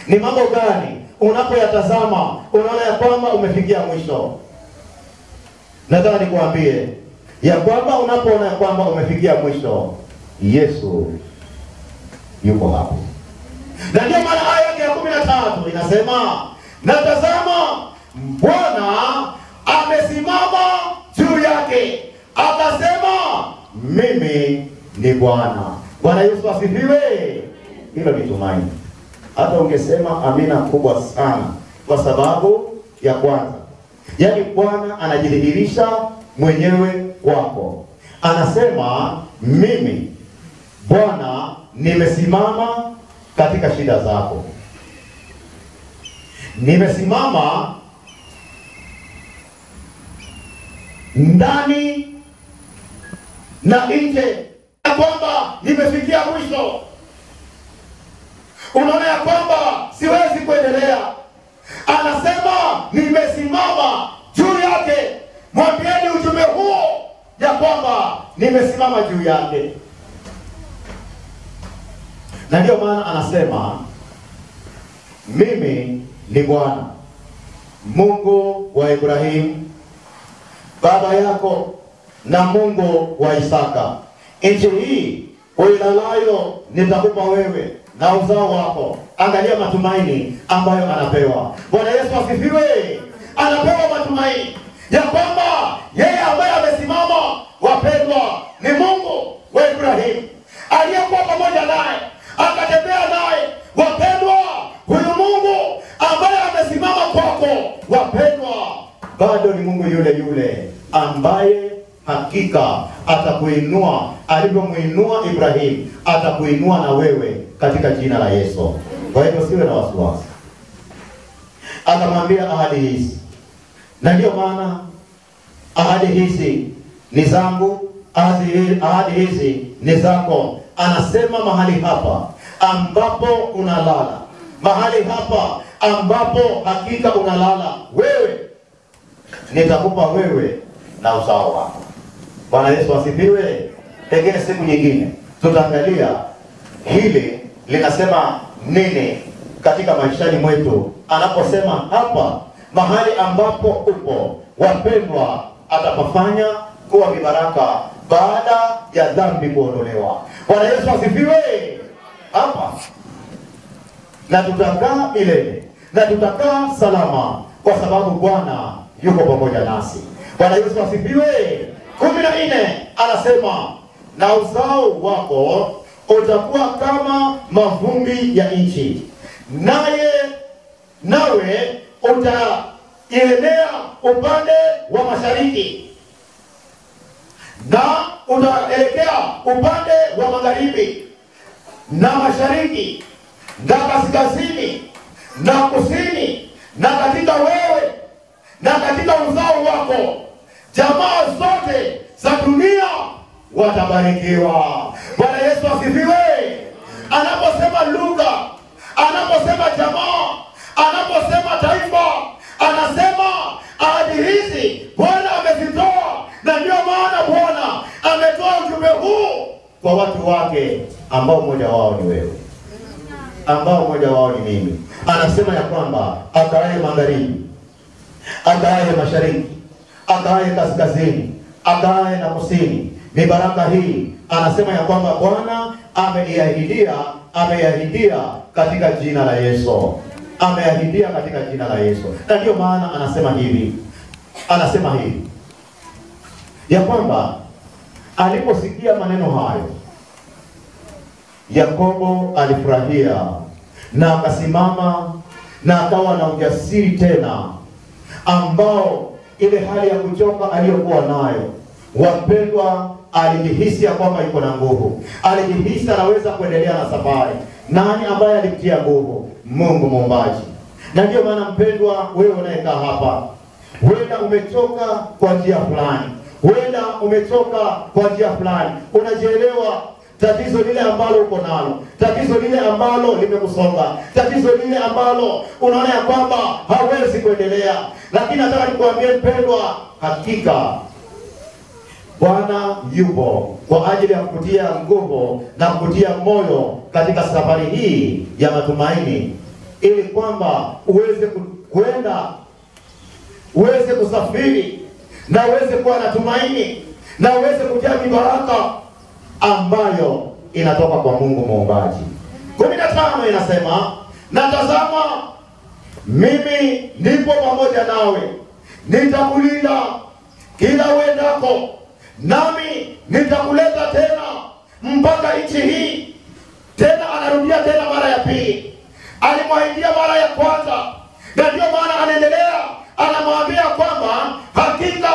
Ni mambo gani unapoyatazama unaona ya kwamba umefikia mwisho? Nataka nikuambie ya kwamba unapoona ya kwamba umefikia mwisho, Yesu yuko hapo. Na ndio maana aya ya 13 inasema, natazama Bwana amesimama juu yake, akasema mimi ni Bwana. Bwana Yesu asifiwe. Hilo ni tumaini. Hata ungesema amina kubwa sana, kwa sababu ya kwanza, yaani Bwana anajidhihirisha mwenyewe kwako. Anasema mimi Bwana nimesimama katika shida zako, nimesimama ndani na nje, ya kwamba nimefikia mwisho. Unaona ya kwamba siwezi kuendelea. Anasema nimesimama juu yake. Mwambieni ujumbe huo ya kwamba nimesimama juu yake. Na ndio maana anasema mimi ni Bwana Mungu wa Ibrahimu baba yako na Mungu wa Isaka. Nchi hii uilalayo nitakupa wewe na uzao wako. Angalia matumaini ambayo anapewa. Bwana Yesu asifiwe. Anapewa matumaini ya kwamba yeye ambaye amesimama, wapendwa, ni Mungu wa Ibrahimu aliyekuwa pamoja naye, akatembea naye. Wapendwa, huyu Mungu ambaye amesimama kwako, wapendwa, bado ni Mungu yule yule ambaye hakika atakuinua. Alivyomuinua Ibrahim, atakuinua na wewe katika jina la Yesu. Kwa hivyo siwe na wasiwasi. Akamwambia ahadi hizi, na ndio maana ahadi hizi ni zangu, ahadi hizi ni zako. Anasema mahali hapa ambapo unalala, mahali hapa ambapo hakika unalala wewe, nitakupa wewe na uzao wako. Bwana Yesu asifiwe. Pengine siku nyingine tutaangalia hili linasema nini katika maishani mwetu, anaposema hapa mahali ambapo upo, wapendwa, atapafanya kuwa mibaraka baada ya dhambi kuondolewa. Bwana Yesu asifiwe. Hapa na tutakaa milele na tutakaa salama, kwa sababu Bwana yuko pamoja nasi. Bwana Yesu asifiwe. 14 anasema na uzao wako utakuwa kama mavumbi ya nchi, nawe utaenea upande wa mashariki na utaelekea upande wa magharibi na mashariki na kaskazini na kusini, na katika wewe na katika uzao wako jamaa zote za dunia watabarikiwa. Bwana Yesu asifiwe. Anaposema lugha, anaposema jamaa, anaposema taifa, anasema ahadi hizi Bwana amezitoa, na ndio maana Bwana ametoa ujumbe huu kwa watu wake ambao mmoja wao ni wewe, ambao mmoja wao ni mimi. Anasema ya kwamba akaaye magharibi, akaaye mashariki, akaaye kaskazini, akaaye na kusini, ni baraka hii. Anasema ya kwamba Bwana ameiahidia, ameiahidia katika jina la Yesu, ameahidia katika jina la Yesu. Na ndio maana anasema hivi, anasema hivi ya kwamba aliposikia maneno hayo Yakobo alifurahia na akasimama na akawa na ujasiri tena, ambao ile hali ya kuchoka aliyokuwa nayo, wapendwa, alijihisi ya kwamba yuko na nguvu, alijihisi anaweza kuendelea na safari. Nani ambaye alimtia nguvu? Mungu muumbaji. Na ndio maana mpendwa, wewe unayekaa hapa, huenda umechoka kwa njia fulani, huenda umechoka kwa njia fulani, unajielewa tatizo lile ambalo uko nalo, tatizo lile ambalo limekusonga, tatizo lile ambalo unaona ya kwamba hauwezi kuendelea. Lakini nataka nikuambie mpendwa, hakika Bwana yupo kwa ajili ya kukutia nguvu na kukutia moyo katika safari hii ya matumaini, ili kwamba uweze kwenda, uweze kusafiri na uweze kuwa na tumaini na uweze kujaa baraka ambayo inatoka kwa Mungu muumbaji. 15 inasema, na tazama mimi nipo pamoja nawe, nitakulinda kila uendako, nami nitakuleta tena mpaka nchi hii. Tena anarudia tena mara ya pili, alimwahidia mara ya kwanza, na ndio maana anaendelea, anamwambia kwamba hakika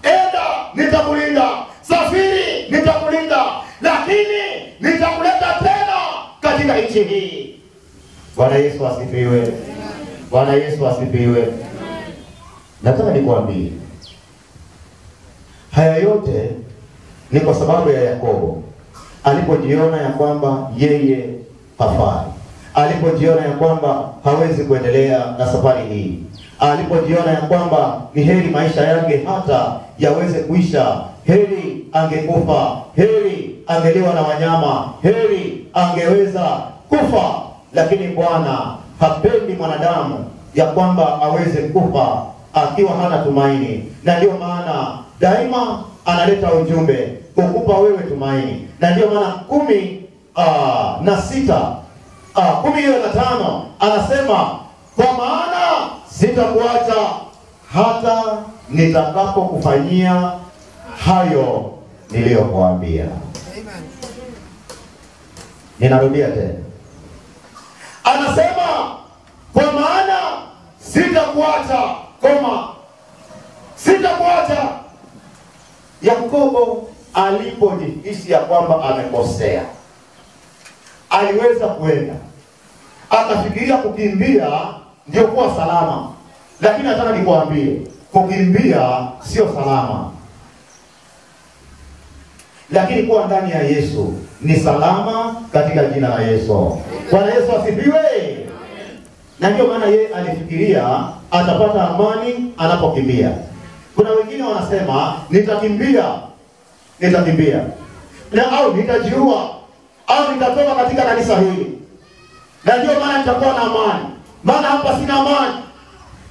enda, nitakulinda, safiri, nitakulinda, lakini nitakuleta tena katika nchi hii. Bwana Yesu asifiwe. Bwana Yesu asifiwe. Nataka nikwambie haya yote ni kwa sababu ya Yakobo alipojiona ya kwamba yeye hafai, alipojiona ya kwamba hawezi kuendelea na safari hii, alipojiona ya kwamba ni heri maisha yake hata yaweze kuisha, heri angekufa, heri angeliwa na wanyama, heri angeweza kufa. Lakini Bwana hapendi mwanadamu ya kwamba aweze kufa akiwa hana tumaini, na ndio maana daima analeta ujumbe kukupa wewe tumaini. Na ndio maana 10 na 6 10:5 anasema, kwa maana sitakuacha hata nitakapokufanyia hayo niliyokuambia. Ninarudia tena, anasema kwa maana sitakuacha, koma, sitakuacha. Yakobo alipojihisi ya kwamba amekosea, aliweza kuenda akafikiria kukimbia ndio kuwa salama. Lakini nataka nikwambie, kukimbia sio salama, lakini kuwa ndani ya Yesu ni salama katika jina la Yesu. Bwana Yesu asifiwe. Na ndio maana yeye alifikiria atapata amani anapokimbia. Kuna wengine wanasema nitakimbia, nitakimbia na au nitajiua au nitatoka katika kanisa hili, na ndio maana nitakuwa na amani, maana hapa sina amani,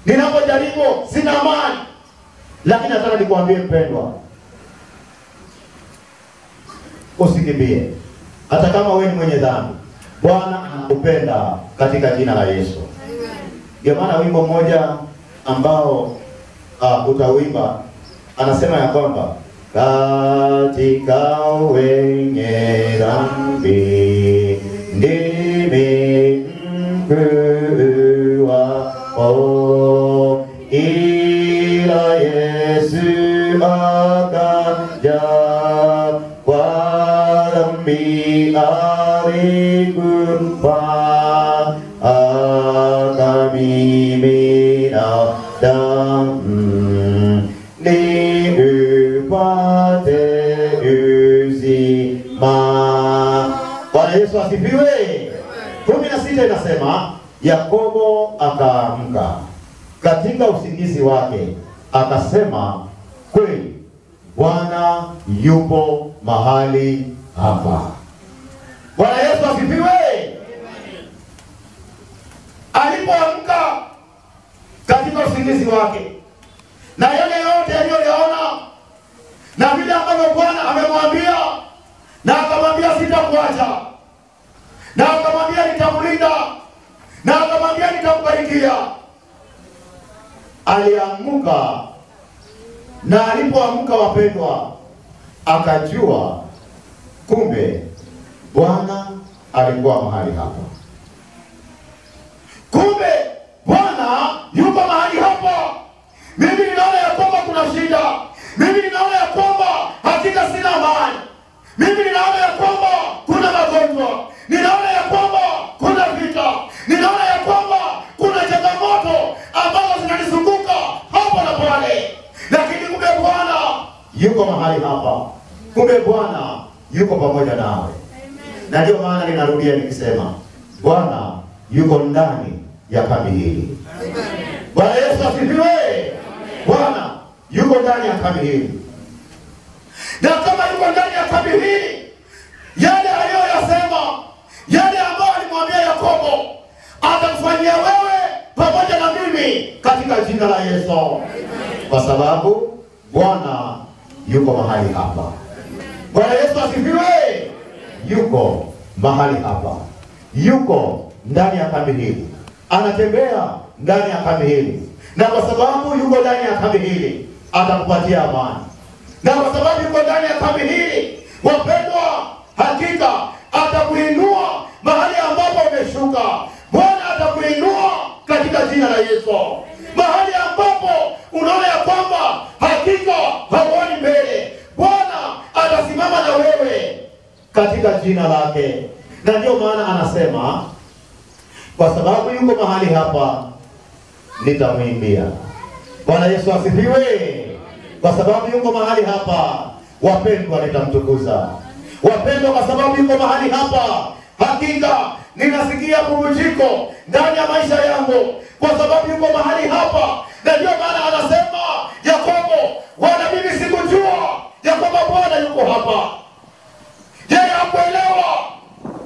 ninapojaribu sina amani. Lakini nataka nikwambie mpendwa, usikimbie. Hata kama wewe ni mwenye dhambi, Bwana anakupenda katika jina la Yesu. Ndio maana wimbo mmoja ambao utauimba anasema ya kwamba katika wenye dhambi ndimi mkuu wao, ila Alikumpa akamimina damu niupate uzima. Bwana Yesu asifiwe. 16 inasema Yakobo akaamka katika usingizi wake akasema, kweli Bwana yupo mahali hapa. Bwana Yesu asifiwe. Alipoamka katika usingizi wake na yale yote aliyoyaona na vile ambavyo Bwana amemwambia, na akamwambia sitakuacha, na akamwambia nitamlinda, na akamwambia nitambarikia, aliamka. Na alipoamka wapendwa, akajua kumbe Bwana alikuwa mahali hapa. Kumbe Bwana yuko mahali hapa. Mimi ninaona ya kwamba kuna shida, mimi ninaona ya kwamba hakika sina amani, mimi ninaona ya kwamba kuna magonjwa, ninaona ya kwamba kuna vita, ninaona ya kwamba kuna changamoto ambazo zinanizunguka hapa na pale, lakini kumbe Bwana yuko mahali hapa. Kumbe Bwana yuko pamoja nawe. Na ndio maana ninarudia nikisema Bwana yuko ndani ya kambi hili. Bwana Yesu asifiwe. Bwana yuko ndani ya kambi hili. Na kama yuko ndani ya kambi hili, yale aliyoyasema, yale ambayo alimwambia Yakobo, atamfanyia wewe pamoja na mimi katika jina la Yesu. Kwa sababu Bwana yuko mahali hapa. Bwana Yesu asifiwe. Yuko mahali hapa, yuko ndani ya kambi hili, anatembea ndani ya kambi hili. Na kwa sababu yuko ndani ya kambi hili, atakupatia amani. Na kwa sababu yuko ndani ya kambi hili, wapendwa, hakika atakuinua mahali ambapo umeshuka. Bwana atakuinua katika jina la Yesu. Mahali ambapo unaona ya kwamba hakika hauoni mbele, Bwana atasimama na wewe katika jina lake. Na ndio maana anasema kwa sababu yuko mahali hapa nitamwimbia. Bwana Yesu asifiwe. Kwa sababu yuko mahali hapa, wapendwa, nitamtukuza. Wapendwa, kwa sababu yuko mahali hapa, hakika ninasikia pumziko ndani ya maisha yangu, kwa sababu yuko mahali hapa. Na ndio maana anasema Yakobo, wala mimi sikujua ya kwamba Bwana yuko hapa. Yeye hakuelewa,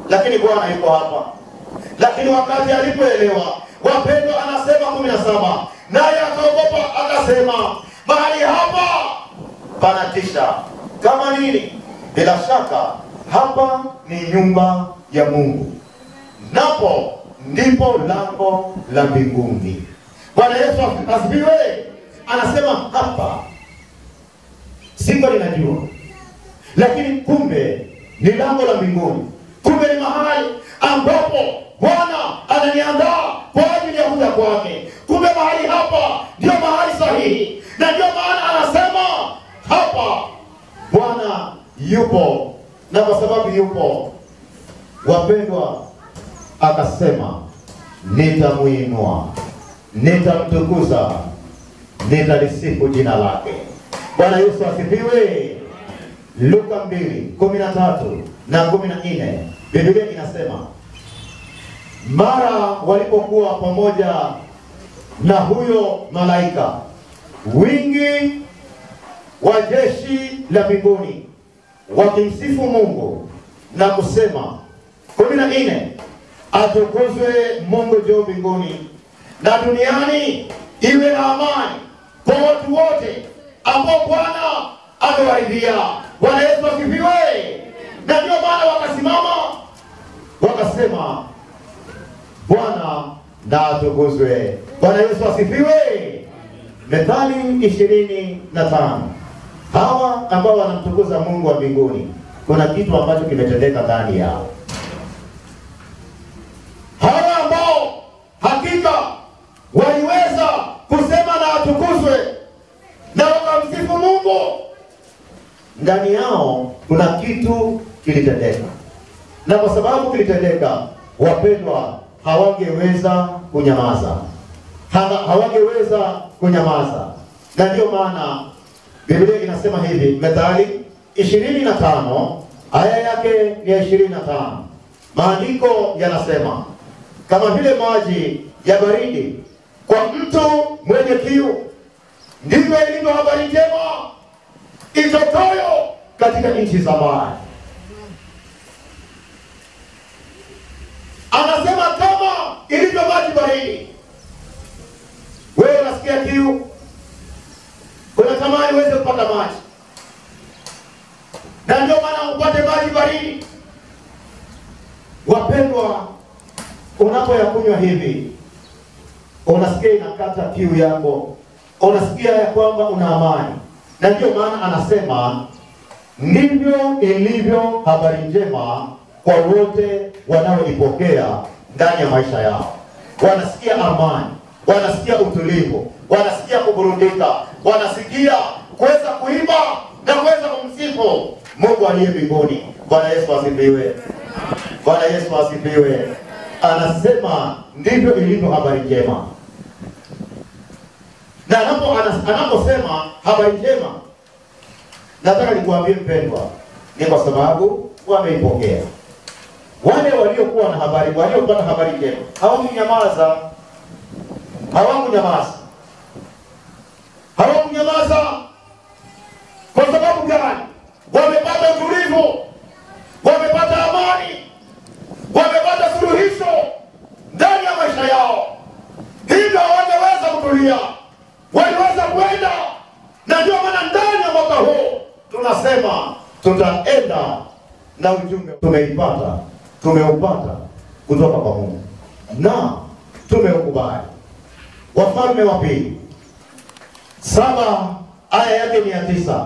lakini Bwana yuko hapa. Lakini wakati alipoelewa, wapendwa, anasema 17, naye akaogopa akasema, mahali hapa panatisha kama nini? Bila shaka hapa ni nyumba ya Mungu, napo ndipo lango la mbinguni. Bwana Yesu asifiwe. Anasema hapa siko ninajua, lakini kumbe ni lango la mbinguni. Kumbe ni mahali ambapo Bwana ananiandaa kwa ajili ya kuja kwake. Kumbe mahali hapa ndio mahali sahihi, na ndio maana anasema hapa Bwana yupo. Na kwa sababu yupo, wapendwa, akasema nitamuinua, nitamtukuza, nitalisifu jina lake. Bwana Yesu asifiwe. Luka 2:13 na 14, Biblia inasema mara walipokuwa pamoja na huyo malaika, wingi wa jeshi la mbinguni wakimsifu Mungu na kusema, 14, atukuzwe Mungu juu mbinguni na duniani iwe na amani kwa watu wote ambao Bwana amewaridhia. Bwana Yesu asifiwe. Na ndio maana wakasimama wakasema Bwana na atukuzwe. Bwana Yesu asifiwe. Methali 25, hawa ambao wanamtukuza Mungu wa mbinguni, kuna kitu ambacho kimetendeka ndani yao. Hawa ambao hakika waliweza kusema na atukuzwe na wakamsifu Mungu, ndani yao kuna kitu kilitendeka. Na kwa sababu kilitendeka, wapendwa, hawangeweza kunyamaza. Hawangeweza kunyamaza. Na ndio maana Biblia inasema hivi, Methali 25 aya yake ni ya 25. Maandiko yanasema, kama vile maji ya baridi kwa mtu mwenye kiu, ndivyo ilivyo habari njema itokayo katika nchi za mbali. Anasema kama ilivyo maji baridi. Wewe unasikia kiu, unatamani uweze kupata maji, na ndio maana upate maji baridi. Wapendwa, unapoyakunywa hivi, unasikia inakata kiu yako, unasikia ya kwamba una amani. Na ndio maana anasema ndivyo ilivyo habari njema kwa wote wanaoipokea ndani ya maisha yao. Wanasikia amani, wanasikia utulivu, wanasikia kuburudika, wanasikia kuweza kuimba na kuweza kumsifu Mungu aliye mbinguni. Bwana Yesu asifiwe. Bwana Yesu asifiwe. Anasema ndivyo ilivyo habari njema. Na anaposema habari njema, nataka nikuambie mpendwa, ni kwa sababu wameipokea. Wale waliokuwa na habari, waliopata habari njema, hawakunyamaza. Hawakunyamaza. Hawakunyamaza. Kwa sababu gani? Wamepata utulivu, wamepata amani, wamepata suluhisho ndani ya maisha yao. Hivyo hawangeweza kutulia, waliweza kwenda. Na ndio maana ndani ya mwaka huu tunasema tutaenda na ujumbe tumeipata, tumeupata kutoka kwa Mungu na tumeukubali. Wafalme wa Pili 7 aya yake ni ya 9.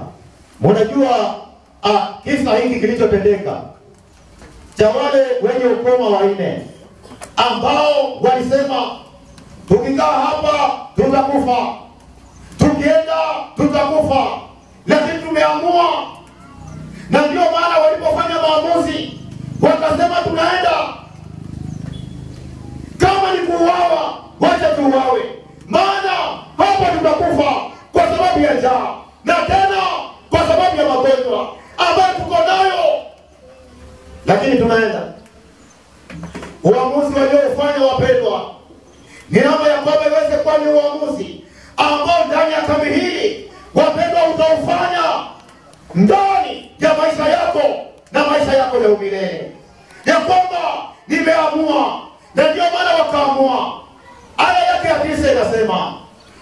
Mnajua kisa hiki kilichotendeka cha wale wenye ukoma wanne ambao walisema tukikaa hapa tutakufa, tukienda tutakufa, lakini tumeamua. Na ndio maana walipofanya maamuzi wakasema tunaenda, kama ni kuuawa wacha tuuawe, maana hapa tutakufa kwa sababu ya njaa na tena kwa sababu ya magonjwa ambayo tuko nayo, lakini tunaenda. Uamuzi waliofanya wapendwa, ni namna ya kwamba iweze kuwa ni uamuzi ambao ndani ya kambi hili wapendwa utaufanya ndani ya maisha yako na maisha yako ya umilele, ya kwamba nimeamua. Na ndio maana wakaamua. Aya yake ya 9 inasema,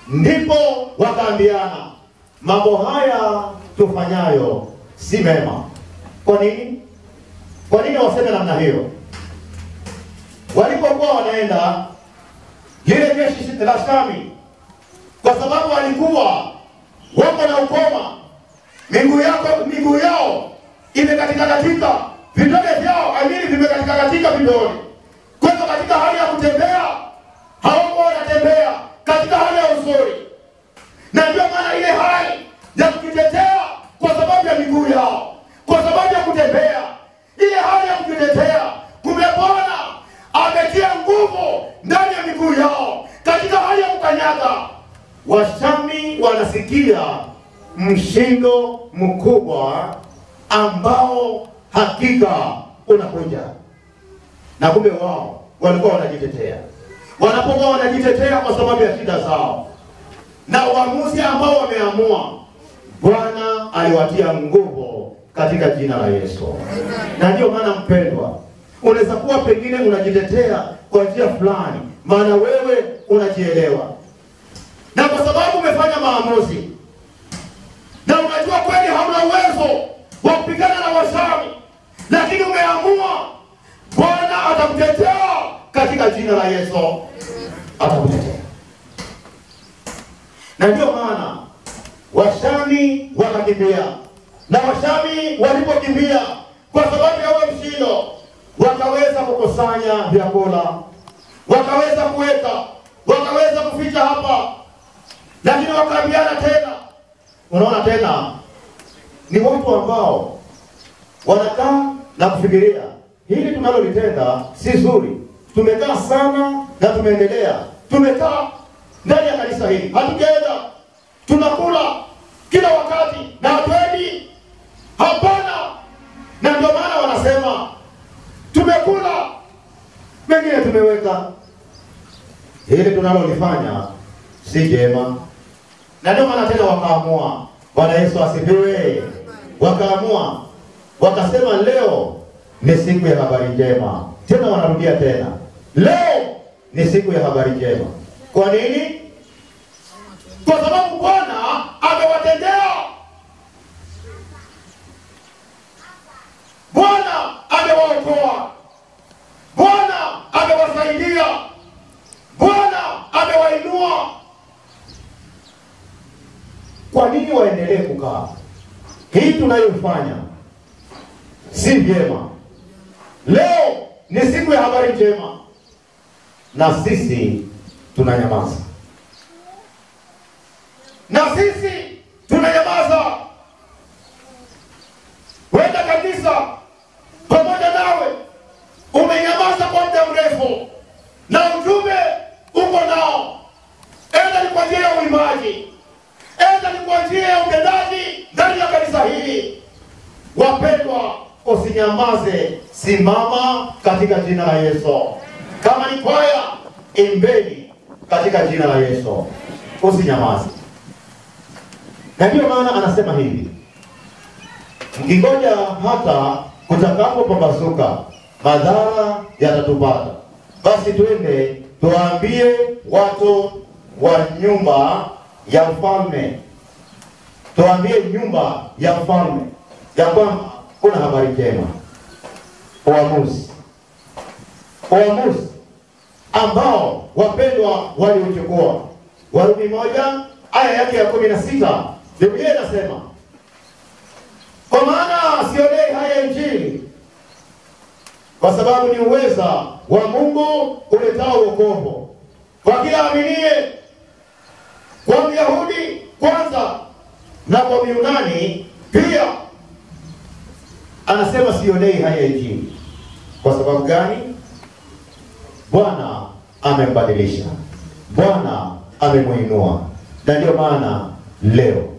ndipo wakaambiana, mambo haya tufanyayo si mema. Kwa nini? Kwa nini waseme namna hiyo? Walipokuwa wanaenda lile jeshi la Shami, kwa sababu walikuwa wako na ukoma, miguu yao imekatika katika, vidole vyao vimekatika katika vidole. Kwa hivyo katika hali ya kutembea hawakuwa wanatembea katika hali ya uzuri. Na ndio maana ile hali ya kujitetea kwa sababu ya miguu yao, kwa sababu ya kutembea, ile hali ya kujitetea, kumbe Bwana ametia nguvu ndani ya miguu yao katika hali ya kukanyaga. Washami wanasikia mshindo mkubwa ambao hakika unakuja. Na kumbe wao walikuwa wanajitetea. Wanapokuwa wanajitetea kwa sababu ya shida zao na uamuzi ambao wameamua, Bwana aliwatia nguvu katika jina la Yesu. Na ndio maana mpendwa, unaweza kuwa pengine unajitetea kwa njia fulani, maana wewe unajielewa, na kwa sababu umefanya maamuzi na unajua kweli hauna uwezo wa kupigana na Washami, lakini umeamua, Bwana atakutetea katika jina la Yesu. Atakutetea. Na ndio maana Washami wakakimbia. Na Washami walipokimbia kwa sababu ya huo mshindo, wakaweza kukusanya vyakula, wakaweza kuweka, wakaweza kuficha hapa, lakini wakaambiana tena. Unaona tena ni watu ambao wanakaa na kufikiria Hili tunalolitenda si zuri. Tumekaa sana na tumeendelea. Tumekaa ndani ya kanisa hili, hatujaenda. Tunakula kila wakati na hatuendi. Hapana. Na ndio maana wanasema tumekula, mengine tumeweka. Hili tunalolifanya si jema. Na ndio maana tena wakaamua. Bwana Yesu asifiwe. Wakaamua, wakasema leo ni siku ya habari njema. Tena wanarudia tena, leo ni siku ya habari njema. Kwa nini? Kwa sababu Bwana amewatendea. Bwana amewaokoa. Bwana amewasaidia. Bwana amewainua. Kwa nini waendelee kukaa? Hii tunayofanya si vyema. Leo ni siku ya habari njema na sisi tunanyamaza. Na sisi tunanyamaza. Wenda kanisa pamoja nawe umenyamaza kwa muda mrefu, na ujumbe uko nao. Enda ni kwa njia ya uimbaji, enda ni kwa njia ya utendaji ndani ya kanisa hili. Wapendwa, usinyamaze, simama katika jina la Yesu. Kama ni kwaya, imbeni katika jina la Yesu. Usinyamaze. Na ndio maana anasema hivi, mkingoja hata kutakapopambazuka, madhara yatatupata. Basi twende tuambie watu wa nyumba ya mfalme, tuambie nyumba ya mfalme ya kwamba kuna habari njema. Uamuzi, uamuzi ambao wapendwa waliuchukua. Warumi 1 aya yake ya 16, Biblia inasema, kwa maana sionei haya Injili, kwa sababu ni uweza wa Mungu uletao wokovu kwa kila aminiye, kwa Myahudi kwanza na kwa Myunani pia. Anasema sionei haya Injili. Kwa sababu gani? Bwana amembadilisha, Bwana amemuinua. Na ndio maana leo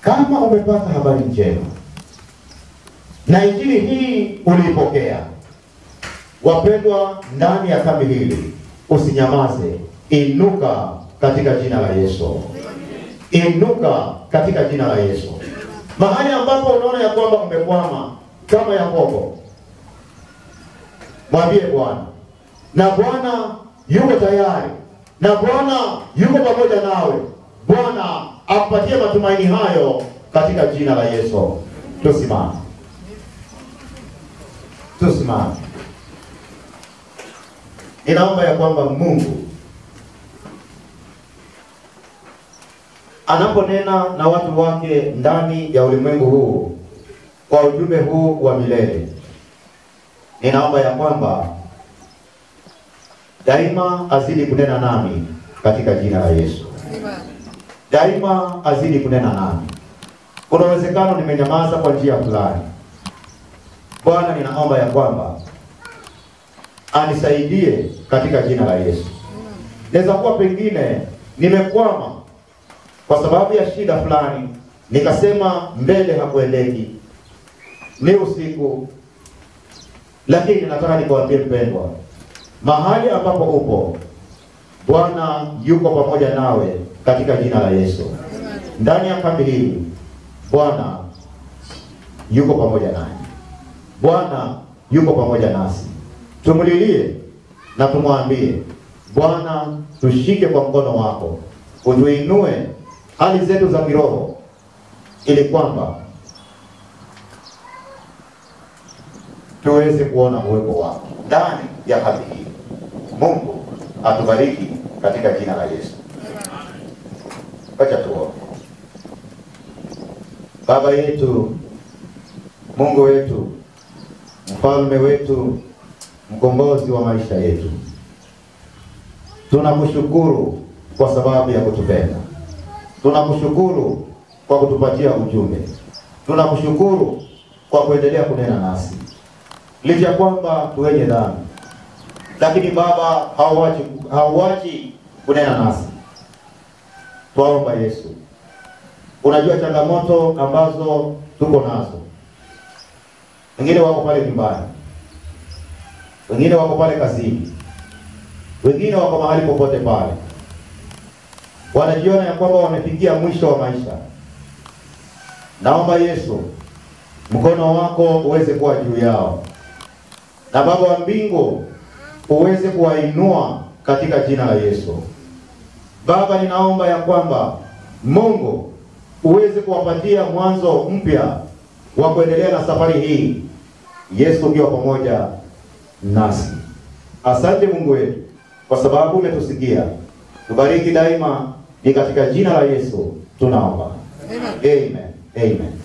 kama umepata habari njema na Injili hii uliipokea, wapendwa, ndani ya kambi hili usinyamaze. Inuka katika jina la Yesu. Inuka katika jina la Yesu. Mahali ambapo unaona ya kwamba umekwama kama Yakobo, mwambie Bwana, na Bwana yuko tayari, na Bwana yuko pamoja nawe. Bwana akupatie matumaini hayo katika jina la Yesu. Tusimame, tusimame. Ninaomba ya kwamba Mungu anaponena na watu wake ndani ya ulimwengu huu kwa ujumbe huu wa milele, ninaomba ya kwamba daima azidi kunena nami katika jina la Yesu. Daima azidi kunena nami. Kuna uwezekano nimenyamaza kwa njia fulani. Bwana, ninaomba ya kwamba anisaidie katika jina la Yesu. Naweza kuwa pengine nimekwama kwa sababu ya shida fulani, nikasema mbele hakuendeki, ni usiku. Lakini nataka nikuambie mpendwa, mahali ambapo upo, Bwana yuko pamoja nawe katika jina la Yesu. Ndani ya kambi hii Bwana yuko pamoja naye. Bwana yuko pamoja nasi. Tumulilie na tumwambie Bwana, tushike kwa mkono wako, utuinue hali zetu za kiroho, ili kwamba tuweze kuona uwepo wako ndani ya kambi hii. Mungu atubariki katika jina la Yesu. Acha tuombe. Baba yetu, Mungu wetu, mfalme wetu, mkombozi wa maisha yetu, tunakushukuru kwa sababu ya kutupenda. Tunakushukuru kwa kutupatia ujumbe. Tunakushukuru kwa kuendelea kunena nasi licha kwamba tuwenye dhambi, lakini Baba hauachi kunena nasi. Twaomba Yesu, unajua changamoto ambazo tuko nazo. Wengine wako pale nyumbani, wengine wako pale kazini, wengine wako mahali popote pale, wanajiona ya kwamba wamefikia mwisho wa maisha. Naomba Yesu, mkono wako uweze kuwa juu yao, na Baba wa mbingu uweze kuwainua katika jina la Yesu. Baba, ninaomba ya kwamba Mungu uweze kuwapatia mwanzo mpya wa kuendelea na safari hii, Yesu ukiwa pamoja nasi. Asante Mungu wetu kwa sababu umetusikia. Tubariki daima, ni katika jina la Yesu tunaomba. Amen. Amen.